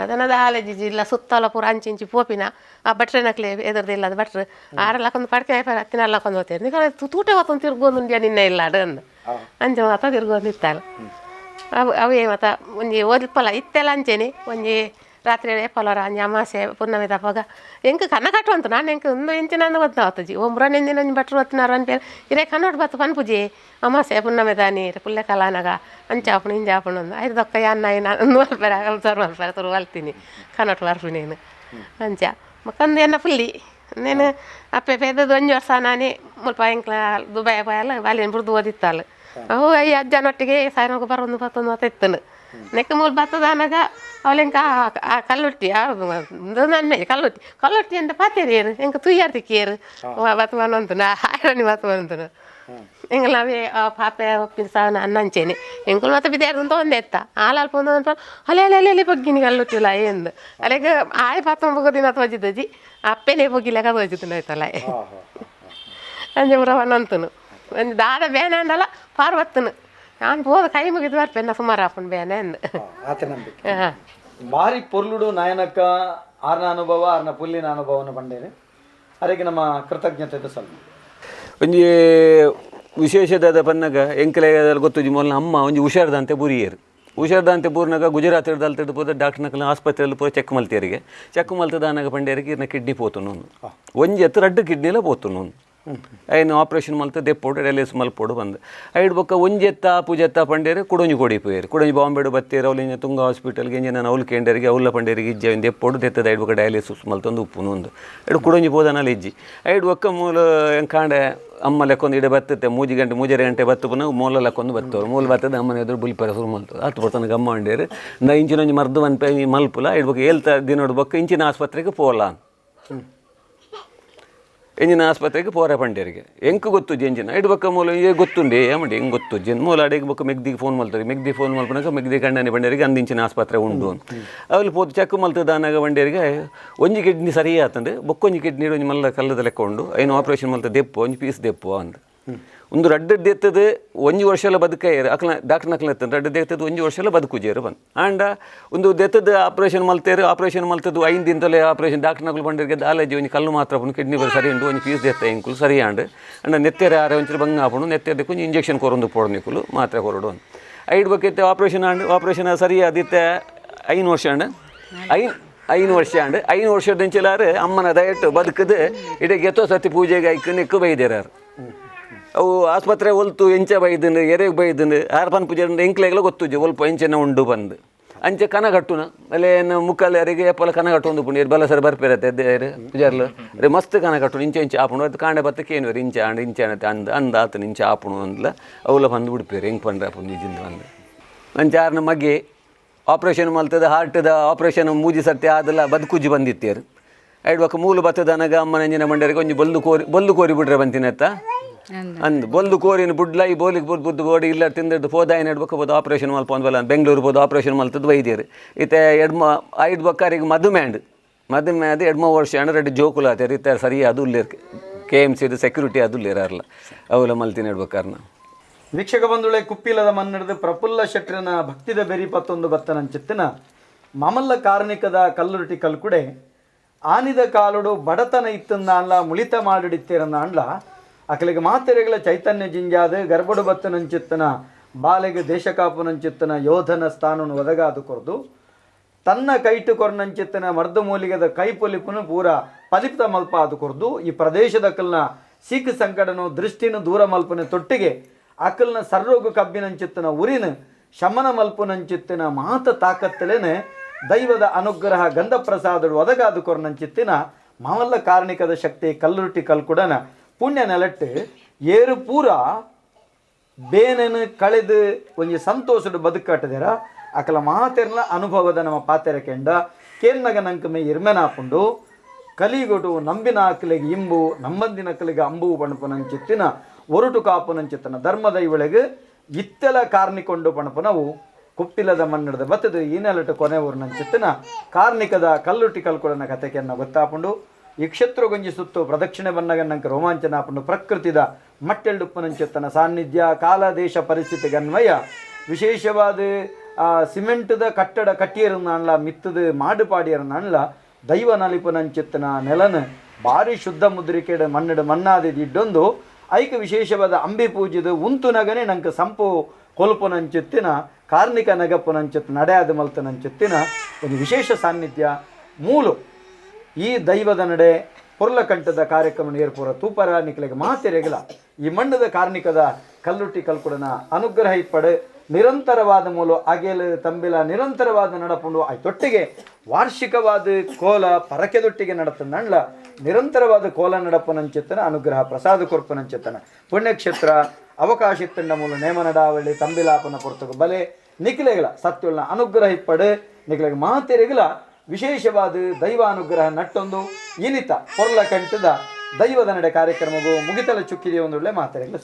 ಅದನ್ನ ದಾಲೇಜಿ ಜಿಲ್ಲ ಸುತ್ತಲ ಪೂರ ಅಂಚಿಂಚಿ ಪೋಪಿನ. ಆ ಭಟ್ರೆನಕ್ಲೆ ಎದುರ್ದಿಲ್ಲ ಅದು ಭಟ್ರು ಆರಲ್ಲಕ್ಕೊಂದು ಪಡ್ಕೆ ಹತ್ತಿನಲ್ಲಕ್ಕೊಂದು ಹೋಗ್ತೇನೆ. ನಿಕಲ ತೂಟೆ ಹೊತ್ತೊಂದು ತಿರ್ಗೊಂದುಂಡ್ಯಾ ನಿನ್ನೆ ಇಲ್ಲ ಅಂದು ಅಂಚೆ ಮಾತ ತಿರ್ಗೊಂದಿತ್ತಾಲ. ಅವು ಅವೇ ಮತ ಒಂಜಿ ಓದಿಪ್ಪಲ ಇತ್ತೆಲ್ಲ ಅಂಚೆನೆ. ಒಂಜಿ ರಾತ್ರಿ ಏಪಲರ ಒಂಜಿ ಅಮಾಸೆ ಪುಣ್ಣಮೆ ತಪ್ಪಗ ಎಂಕ್ ಕನ್ನ ಕಟ್ಟುವಂತ ನಾನು ಎಂಕ್ ಒಂದು ಇಂಚಿನ ಗೊತ್ತಾಗ್ತಜಿ ಒಂಬ್ರ ನೆಂದಿನ ಒಂಜಿ ಭಟ್ರು ಹೊತ್ತಿನಾರ ಅನ್ಪೇರು ಇರೇ ಕನ್ನಡ ಬತ್ತು ಪನ್ಪುಜಿ ಅಮಾಸೆ ಪುಣ್ಣಮೆ ದಾನಿ ಪುಲ್ಲೆ ಕಲಾನಗ ಅಂಚಾಪುಣು ಇಂಜಾಪುಣು ಅಂದು ಐದು ಯಾನ್ನ ನಾನು ಮಲ್ಪೆರೆ ಅಲ್ಸರ್ ಮಲ್ಪೆರೆ ತುರು ಅಲ್ತೀನಿ ಕನ್ನಡ ಬರ್ಪು ನೀನು ಅಂಚ ಮಕ್ಕಂದು ಎನ್ನ ಪುಲ್ಲಿ నేను ಅಪ್ಪೆ ಪೇದದ ಒಂಜಿ ವರ್ಷ ನಾನೇ ಮುಲ್ಪ ಎಂಕ್ಲ ದುಬೈ ಪೋಯಲ್ಲ ಬಾಲಿನ ಬುಡ್ದು ಓದಿತ್ತಾಳು. ಅವು ಈ ಅಜ್ಜನೊಟ್ಟಿಗೆ ಸಾಯನೊಗ ಬರೊಂದು ಬತ್ತೊಂದು ಮತ್ತ ಇತ್ತನು ನೆಕ್ ಮೂಲ ಬತ್ತದಾನಗ ಅವಳೆಂಕ ಆ ಕಲ್ಲುಟ್ಟಿ ನನ್ಮೆ ಕಲ್ಲುಟ್ಟಿ ಕಲ್ಲುಟ್ಟಿ ಅಂತ ಪಾತೇರಿಯರು ಎಂಕ ತುಯ್ಯಾರ್ ತಿಕ್ಕಿಯರು ಬತ್ತು ಬಂತು ಆಯ್ರಣಿ ಬತ್ತು ಬಂತನು. ಎಂಗಲ ಅವೇ ಪಾಪೆ ಒಪ್ಪಿನ ಸಾವನ ಅನ್ನಂಚೇನೆ ಎಂಕುಲು ಮತ್ತೆ ಬಿದ್ದೇರು ಒಂದೇ ಎತ್ತ ಆಲಾಲ್ ಪೊಂದು ಅನ್ಪ ಅಲೆ ಅಲೆ ಅಲೆ ಅಲೆ ಬಗ್ಗಿನಿ ಕಲ್ಲುಟ್ಟಿಲ್ಲ ಎಂದು ಅಲೆಗ ಆಯ್ ಪಾತ ದಿನ ತೋಜಿದ್ದಜಿ ಅಪ್ಪೆನೇ ಬೊಗ್ಗಿಲೆಗ ತೋಜಿದ್ದು ಆಯ್ತಲ್ಲ ಅಂಜೆ ಪೂರ ಅಂತನು ಒಂಜಿ ದಾದ ಬೇನೆ ಅಂದಲ್ಲ ಪಾರ್ವತ್ತನು ನಾನು ಪೋದ ಕೈ ಮುಗಿದು ಬರ್ಪೆನ್ನ ಸುಮಾರು ಆಪುಂಡು ಬೇನೆ ಅಂದು. ಆತ ನಂಬಿಕೆ ಬಾರಿ ಪೊರ್ಲುಡು ನಾಯನಕ್ಕ ಆರ್ನ ಅನುಭವ ಆರ್ನ ಪುಲ್ಲಿನ ಅನುಭವನ ಬಂಡೇನೆ ಅರೆಗೆ ನಮ್ಮ ಕೃತಜ್ಞತೆ ಸಲ್ಲ. ಒಂಜಿ ವಿಶೇಷದಾದ ಪನ್ನಗ ಎಂಕಲೆ ಗೊತ್ತುಜಿ ಮೊದಲ ಅಮ್ಮ ಒಂಜಿ ಹುಷಾರ್ದಂತೆ ಬುರಿಯರು. ಹುಷಾರ್ದಂತೆ ಬೂರ್ನಾಗ ಗುಜರಾತ್ ಅಲ್ತಿದ್ದು ಪೋದ ಡಾಕ್ಟರ್ನಕಲ ಆಸ್ಪತ್ರೆಯಲ್ಲಿ ಪೂರ ಚೆಕ್ ಮಲ್ತೇರಿಗೆ. ಚೆಕ್ ಮಲ್ತದಾನಾಗ ಪಂಡೇರಿಗೆ ಇರ್ನ ಕಿಡ್ನಿ ಪೋತುನು ಒಂಜಿ ಎತ್ತು ರಡ್ಡು ಕಿಡ್ನಿಲ ಪೋತುನು. ಐನು ಆಪ್ರೇಷನ್ ಮಲ್ತ ದೆಪ್ಪೋಡು ಡಯಾಲಿಸ್ ಮಲ್ಪೋಡು ಬಂದು ಐಡ್ ಬೊಕ್ಕ ಒಂಜಿ ಎತ್ತ ಪೂಜೆತ್ತ ಪಂಡೇರು ಕುಡೊಂಜಿ ಕೊಡಿ ಪೋಯರು. ಕುಡೊಂಜಿ ಬಾಂಬೆಡು ಬತ್ತೇರು ಅವ್ಲು ತುಂಗ ಹಾಸ್ಪಿಟಲ್ಗೆ ಇಂಜೆ ನಾನು ಅವ್ಲು ಕೇಂಡರಿಗೆ ಅವ್ಲ ಪಂಡೇರಿಗೆ ಇಜ್ಜೆ ಒಂದು ದೆಪ್ಪೋಡು ದೆತ್ತದ ಐಡ್ ಬೊಕ್ಕ ಡಯಾಲಿಸಿಸ್ ಮಲ್ತೊಂದು ಉಪ್ಪುನು ಒಂದು ಐಡು ಕುಡೊಂಜಿ ಪೋದನಲ್ಲಿ ಇಜ್ಜಿ ಐಡ್ ಬೊಕ್ಕ ಮೂಲ ಎಂಕಾಂಡೆ ಅಮ್ಮ ಲೆಕ್ಕೊಂದು ಇಡೆ ಬತ್ತತೆ ಮೂಜಿ ಗಂಟೆ ಮೂಜರೆ ಗಂಟೆ ಬತ್ತು ಪುನಃ ಮೂಲ ಲೆಕ್ಕೊಂದು ಬತ್ತವರು ಮೂಲ ಬತ್ತದ ಅಮ್ಮನ ಎದುರು ಬುಲ್ಪರ ಶುರು ಮಲ್ತದೆ ಹತ್ತು ಬರ್ತಾನೆ ಗಮ್ಮ ಅಂಡೇರು ನಾ ಇಂಚಿನ ಒಂಜಿ ಮರ್ದು ಮನ್ಪೆ ಮಲ್ಪುಲ ಐಡ್ ಬೊಕ್ಕ ಏಳ್ತ ದಿನೋಡು ಬೊಕ್ಕ ಇಂಚಿನ ಆಸ್ಪತ್ರೆಗೆ ಪೋಲ ಎಂಜಿನ ಆಸ್ಪತ್ರೆಗೆ ಪೋರ ಪಂಡೇರಿಗೆ ಎಂಕ್ ಗೊತ್ತುಜ್ಜಿ ಎಂಜಿನ ಐಡು ಬೊಕ್ಕ ಮೂಲ ಏ ಗೊತ್ತುಂಡೆ ಏಮಂಡಿ ಹೆಂಗೆ ಗೊತ್ತುಜ್ಜಿ ಮೂಲ ಅಡಿಗೆ ಬೊಕ್ಕ ಮೆಗ್ದಿಗೆ ಫೋನ್ ಮಲ್ತಾರೆ. ಮೆಗ್ದಿ ಫೋನ್ ಮಲ್ಪನಾಗ ಮೆಗ್ದಿ ಕಂಡನೆ ಬಂಡೇರಿಗೆ ಅಂದಿಂಚಿನ ಆಸ್ಪತ್ರೆ ಉಂಡು ಅವ್ಲು ಪೋದು ಚೆಕ್ ಮಲ್ತದಾನಾಗ ಬಂಡೇರಿಗೆ ಒಂಜಿ ಕಿಡ್ನಿ ಸರಿ ಆತಂಡು ಬೊಕ್ಕೊಂಜಿ ಕಿಡ್ನಿ ಒಂಜಿ ಮಲ್ಲ ಕಲ್ಲದ ಲೆಕ್ಕ ಉಂಡು ಐನು ಆಪರೇಷನ್ ಮಲ್ತ ದೆಪ್ಪು ಒಂಜಿ ಪೀಸ್ ದೆಪ್ಪು ಅಂದ್ ಒಂದು ರಡ್ಡು ದೆತ್ತದು ಒಂಜಿ ವರ್ಷ ಎಲ್ಲ ಬದುಕೇರು ಅಕ್ಲ ಡಾಕ್ಟರ್ ನಕ್ಲ ಎತ್ತಂದು ರಡ್ಡು ದೆತ್ತದು ಒಂಜಿ ವರ್ಷ ಎಲ್ಲ ಬದುಕುಜೇರು ಬಂದು ಆಂಡ ಒಂದು ದೆತ್ತದ ಆಪರೇಷನ್ ಮಲ್ತೇರು. ಆಪರೇಷನ್ ಮಲ್ತದ್ದು 5 ದಿನದಲ್ಲೇ ಆಪರೇಷನ್ ಡಾಕ್ಟರ್ ನಕ್ಲು ಬಂಡಿರಿಗೆ ದಾಲಜಿ ಒಂಜಿ ಕಲ್ಲು ಮಾತ್ರ ಪುಣು ಕಿಡ್ನಿ ಬರ ಸರಿ ಉಂಡು ಒಂಜಿ ಪೀಸ್ ದೆತ್ತ ಎಂಕುಲು ಸರಿ ಆಂಡ್ ಅಂಡ ನೆತ್ತೆರೆ ಆರೆ ಒಂಚೂರು ಬಂಗ ಆಪುಣು ನೆತ್ತೆದಕ್ಕೆ ಒಂಜಿ ಇಂಜೆಕ್ಷನ್ ಕೊರೊಂದು ಪೋಡು ನಿಕುಲು ಮಾತ್ರೆ ಕೊರಡು ಅಂದ್ ಐಡ್ ಬೊಕ್ಕ ಆಪರೇಷನ್ ಆಂಡ್ ಆಪರೇಷನ್ ಸರಿ ಆದಿತ್ತೆ 5 ವರ್ಷ ಆಂಡ್ 5 ವರ್ಷ ಆಂಡ್ 5 ವರ್ಷದಿಂಚಲಾರು ಅಮ್ಮನ ದಯಟ್ಟು ಬದುಕದು ಇಡೀ ಗೆತ್ತೋ ಸತಿ ಪೂಜೆಗೆ ಐಕ್ ನೆಕ್ಕು ಬೈದೇರಾರು. ಅವು ಆಸ್ಪತ್ರೆ ಒಲ್ತು ಎಂಚ ಬೈದುಂಡು ಎರೆಗೆ ಬೈದುಂಡು ಆರ್ ಪನ್ ಪೂಜೆ ಎಂಕ್ಲೆಗ್ಲ ಗೊತ್ತುಜ್ಜಿ ಒಲ್ಪ ಎಂಚನ ಉಂಡು ಬಂದು ಅಂಚೆ ಕನ ಕಟ್ಟುನ ಅಲ್ಲೇ ಮುಕ್ಕಲ್ ಯಾರಿಗೆ ಏಪಲ ಕನ ಕಟ್ಟೊಂದು ಪುಂಡು ಬಲ ಸರ್ ಬರ್ಪೇರತ್ತೆ ಪೂಜಾರ್ಲು ರೇ ಮಸ್ತ್ ಕನ ಕಟ್ಟುನು ಇಂಚೆ ಇಂಚೆ ಆಪುಣು ಅದು ಕಾಂಡೆ ಬತ್ತಕ್ಕೆ ಏನು ಇಂಚೆ ಆಂಡ್ ಇಂಚೆ ಆಂಡ್ ಅಂದ ಅಂದ ಆತನ ಇಂಚೆ ಆಪುಣು ಅಂದ್ಲ ಅವಲ ಬಂದು ಬಿಡ್ಪೇರು ಹೆಂಗೆ ಪಂಡ್ರೆ ಆಪುಂಡು ನಿಜಿಂದ ಬಂದು ಅಂಚೆ ಆರ್ನ ಮಗೆ ಆಪ್ರೇಷನ್ ಮಲ್ತದ ಹಾರ್ಟ್ದ ಆಪ್ರೇಷನ್ ಮೂಜಿ ಸರ್ತಿ ಆದಲ್ಲ ಬದುಕುಜ್ಜಿ ಬಂದಿತ್ತೇರು ಐಡ್ ಬೊಕ್ಕ ಮೂಲು ಬತ್ತದನಗ ಅಮ್ಮನ ಅಂಜಿನ ಮಂಡರಿಗೆ ಒಂಜಿ ಬೊಲ್ದು ಕೋರಿ ಬೊಲ್ದು ಕೋರಿ ಬಿಡ್ರೆ ಬಂತಿನತ್ತ ಅಂದ್ ಬೊಲ್ದು ಕೋರಿನ ಬುಡ್ಲ ಈ ಬೋಲಿಗೆ ಬುಡ್ ಬುದ್ದು ಬೋಡಿ ಇಲ್ಲ ತಿಂದಿದ್ದು ಪೋದಾಯ ನಡ್ಬೇಕು ಬೋದು ಆಪರೇಷನ್ ಮಲ್ಪ ಅಂದ್ವಲ್ಲ ಬೆಂಗಳೂರು ಬೋದು ಆಪರೇಷನ್ ಮಲ್ತದ್ದು ವೈದ್ಯರು ಇತ್ತೆ ಎಡ್ಮ ಐದು ಬೊಕ್ಕಾರಿಗೆ ಮದುವೆ ಆಂಡ್ ಮದುವೆ ಅದು ಎಡ್ಮ ವರ್ಷ ಅಂಡ್ ರೆಡ್ಡಿ ಜೋಕುಲ ಆತೇರು ಇತ್ತೆ ಸರಿ ಅದು ಉಲ್ಲೇರ್ ಕೆ ಎಮ್ ಸಿದು ಸೆಕ್ಯೂರಿಟಿ ಅದು ಉಲ್ಲೇರಲ್ಲ ಅವೆಲ್ಲ ಮಲ್ತಿನ ಎಡ್ಬೇಕಾರ್ನ. ವೀಕ್ಷಕ ಬಂಧುಳೆ ಕುಪ್ಪಿಲದ ಮನ್ನಡಿದ ಪ್ರಫುಲ್ಲ ಶೆಟ್ಟರನ ಭಕ್ತಿದ ಬೆರಿ ಪತ್ತೊಂದು ಬತ್ತನಂಚಿತ್ತಿನ ಮಾಮಲ್ಲ ಕಾರ್ಣಿಕದ ಕಲ್ಲುರುಟಿ ಕಲ್ಕುಡೆ ಆನಿದ ಕಾಲುಡು ಬಡತನ ಇತ್ತಂದ ಅನ್ಲ ಮುಳಿತ ಮಾಡಿಡಿತ್ತಿರನ್ನ ಅನ್ಲ ಅಕಲಿಗೆ ಮಾತೆರೆಗಳ ಚೈತನ್ಯ ಜಿಂಜಾದ ಗರ್ಭಡು ಬತ್ತನಂಚಿತ್ತನ ಬಾಲೆಗೆ ದೇಶ ಕಾಪುನಂಚಿತ್ತನ ಯೋಧನ ಸ್ಥಾನನು ಒದಗಾದು ಕೊರ್ದು ತನ್ನ ಕೈಟು ಕೊರ್ನಂಚಿತ್ತನ ಮರ್ದು ಮೂಲಿಗದ ಕೈ ಪೊಲಿಪುನು ಪೂರ ಪಲಿಪ್ತ ಮಲ್ಪ ಅದು ಕೊರ್ದು ಈ ಪ್ರದೇಶದ ಅಕಲ್ನ ಸೀಕು ಸಂಕಟನು ದೃಷ್ಟಿನ ದೂರ ಮಲ್ಪನ ತೊಟ್ಟಿಗೆ ಅಕಲ್ನ ಸರ್ರೋಗು ಕಬ್ಬಿನಂಚಿತ್ತನ ಉರಿನ ಶಮನ ಮಲ್ಪುನಂಚಿತ್ತಿನ ಮಾತ ತಾಕತ್ತಲೇನೆ ದೈವದ ಅನುಗ್ರಹ ಗಂಧ ಪ್ರಸಾದಡು ಒದಗಾದು ಕೊರ್ನಂಚಿತ್ತಿನ ಮಾಮಲ್ಲ ಕಾರ್ಣಿಕದ ಶಕ್ತಿ ಕಲ್ಲುರುಟಿ ಕಲ್ಕುಡನ ಪುಣ್ಯ ನೆಲಟ್ಟು ಏರು ಪೂರ ಬೇನೆನು ಕಳೆದು ಒಂಜಿ ಸಂತೋಷದ ಬದುಕಟ್ಟದಿರ ಅಕಲ ಮಾತೆರ್ನ ಅನುಭವದ ನಮ್ಮ ಪಾತೆರ ಕೆಂಡ ಕೇನ್ನಗ ನಂಕಮೆ ಇರ್ಮೆನಾಪುಂಡು ಕಲಿಗೊಡು ನಂಬಿನ ಅಕಲಿಗೆ ಇಂಬು ನಮ್ಮಂದಿನ ಅಕಲಿಗೆ ಅಂಬು ಪಣಪುನಂಚಿತ್ತಿನ ಒರಟು ಕಾಪುನಂಚಿತ್ತನ ಧರ್ಮದ ಇವಳಿಗೆ ಇತ್ತೆಲ ಕಾರ್ನಿಕೊಂಡು ಪಣಪನವು ಕುಪ್ಪಿಲದ ಮನ್ನಡದ ಬತ್ತದು ಈ ನೆಲಟು ಕೊನೆ ಊರಿನಂಚಿತ್ತಿನ ಕಾರ್ಣಿಕದ ಕಲ್ಲುಟಿ ಕಲ್ಕೊಡನ ಕತೆಕೆನ್ನ ಗೊತ್ತಾಪುಂಡು. ಈ ಕ್ಷೇತ್ರಗೊಂಜಿ ಸುತ್ತು ಪ್ರದಕ್ಷಿಣೆ ಬನ್ನಗನ್ನಂಕ ರೋಮಾಂಚನ ಆಪುಂಡು. ಪ್ರಕೃತಿದ ಮಟ್ಟೆಲ್ಡುಪ್ಪುನಂಚಿತ್ತನ ಸಾನ್ನಿಧ್ಯ ಕಾಲ ದೇಶ ಪರಿಸ್ಥಿತಿಗನ್ವಯ ವಿಶೇಷವಾದ ಸಿಮೆಂಟ್ದ ಕಟ್ಟಡ ಕಟ್ಟಿಯರನ್ನಾನ್ಲ, ಮಿತ್ತದ ಮಾಡು ಪಾಡಿಯರನ್ನಾನ್ಲ, ದೈವ ನಲಿಪುನಂಚಿತ್ತಿನ ನೆಲನ್ ಭಾರಿ ಶುದ್ಧ ಮುದ್ರಿಕೆಡ್ ಮಣ್ಣುಡು ಮಣ್ಣಾದ ಇಡ್ಡೊಂದು ಐಕ್ ವಿಶೇಷವಾದ ಅಂಬಿ ಪೂಜಿದ ಉಂತುನಗನೆ ನಂಕ್ ಸಂಪು ಕೊಲ್ಪುನಂಚಿತ್ತಿನ ಕಾರ್ನಿಕ ನಗಪುನಂಚಿತ್ತ ನಡೆಯಾದ ಮಲ್ತನಂಚಿತ್ತಿನ ಒಂದು ವಿಶೇಷ ಸಾನ್ನಿಧ್ಯ ಮೂಲು. ಈ ದೈವದ ನಡೆ ಪೊರ್ಲಕಂಠದ ಕಾರ್ಯಕ್ರಮ ಏರ್ಪುರ ತೂಪರ ನಿಕ್ಲೆಗ್ ಮಾತೆರೆಗಲ ಈ ಮಣ್ಣದ ಕಾರ್ನಿಕದ ಕಲ್ಲುಟ್ಟಿ ಕಲ್ಕುಡನ ಅನುಗ್ರಹ ಇಪ್ಪಡು. ನಿರಂತರವಾದ ಮೂಲು ಅಗೇಲು ತಂಬಿಲ ನಿರಂತರವಾದ ನಡಪುಂಡು. ಆಯ್ತೊಟ್ಟಿಗೆ ವಾರ್ಷಿಕವಾದ ಕೋಲ ಪರಕೆದೊಟ್ಟಿಗೆ ನಡತಂದಣ್ಲ ನಿರಂತರವಾದ ಕೋಲ ನಡಪುನಂಚಿತ್ತನ ಅನುಗ್ರಹ ಪ್ರಸಾದ ಕೊರ್ಪುನಂಚಿತ್ತನ ಪುಣ್ಯಕ್ಷೇತ್ರ. ಅವಕಾಶ ಇತ್ತಂಡ ಮೂಲು ನೇಮ ನಡಾವಳಿ ತಂಬಿಲಾಪನ ಪೊರ್ತುಗು ಬಲೆ. ನಿಕ್ಲೆಗಳ ಸತ್ಯುಳ್ನ ಅನುಗ್ರಹ ಇಪ್ಪಡು. ನಿಕ್ಲೆಗ್ ಮಾತೆರೆಗಲ ವಿಶೇಷವಾದ ದೈವಾನುಗ್ರಹ ನಟ್ಟೊಂದು ಇನಿತ ಪೊರ್ಲ ಕಂಠದ ದೈವದ ನಡೆ ಕಾರ್ಯಕ್ರಮಗೂ ಮುಗಿತಲ ಚುಕ್ಕಿದೆ ಒಂದೊಳ್ಳೆ ಮಾತೆರೆಗಳ.